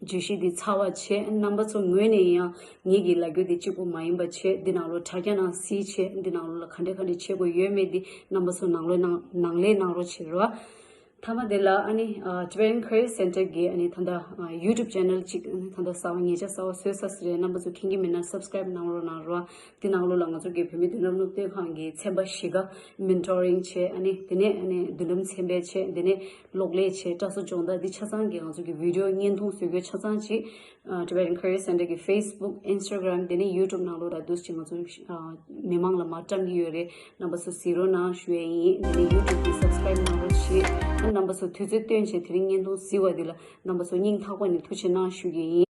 བརྗོད་གཞི་འདི་ཚར་བ་བྱས། རྣམ་པ་ཚོ་ངོས་ནས་ཡང་ངེད་ཀྱི་ལབ་རྒྱུ་དེ་གཅིག་པོ་མ་ཡིན་པ་བྱས། འདི་ནང་ལོགས་དྲ་རྒྱ་ནང་གཟིགས་བྱས། འདི་ནང་ལོགས་ལ་ག་འདྲ་ག་འདྲ་བྱེད་དགོས་ཡོད་མེད་འདི་རྣམ་པ་ཚོ་ནང་ལོགས་ནང་ནང་ལས་གནང་རོགས་བྱེད་རོགས། མཐའ་མ་དེ་ལ་ཨ་ནི་ཨ་Tibetan Career Center གི་ཨ་ནི་ད་ལྟ་ཨ་YouTube channel གཅིག་ཨ་ནི་ད་ལྟ་གསར་པ་ཉེ་ཆར་གསར་པ་བཟོས་ཚར་ཟེར་རེད། རྣམ་པ་ཚོ་མཁྱེན་གྱི་མེད་ན་subscribe གནང་རོགས་གནང་རོགས། དེ་ནང་ལོགས་ལ་ང་ཚོ་གི་བོད་མི་མདུན་ལམ་སློབ་སྟོན་ཁང་གི་ཚན་པ་བཞི་ཀ་mentoring བྱས། ཨ་ནི་དེ་ནས་ཨ་ནི་མདུན་ལམ་ཚན་པ་བྱས། དེ་ནས་གློག་ཀླད་བྱས། སྐྲ་གསོ་སྦྱོང་བརྡར། འདི་ཆ་ཚང་གི་ང་ཚོ་གི་video བརྙན་ཐུང་བཟོ་རྒྱུ་ཆ་ཚང་ཅིག་ཨ་Tibetan Career Center གི་Facebook, Instagram དེ་ནས་YouTube ནང་ལོགས་ལ་འདུག་སེ་ང་ཚོ་ཨ་མི་མང་ལ་མར་བཀྲམ་གྱི་ཡོད་རེད། རྣམ་པ་ཚོ་གཟིགས་རོགས་གནང་ཞུ་ཡས་ཡིན། དེ་ནས་YouTube གི་subscribe གནང་རོགས་བྱེད། ཨ་རྣམ་པ་ཚོ་དུས་ཚོད་བཏོན་བྱས་དེ་རིང་བརྙན་ཐུང་གཟིགས་པ་འདི་ལ་རྣམ་པ་ཚོ་སྙིང་ཐག་པ་ནས་ཐུགས་རྗེ་གནང་ཞུ་གི་ཡིན།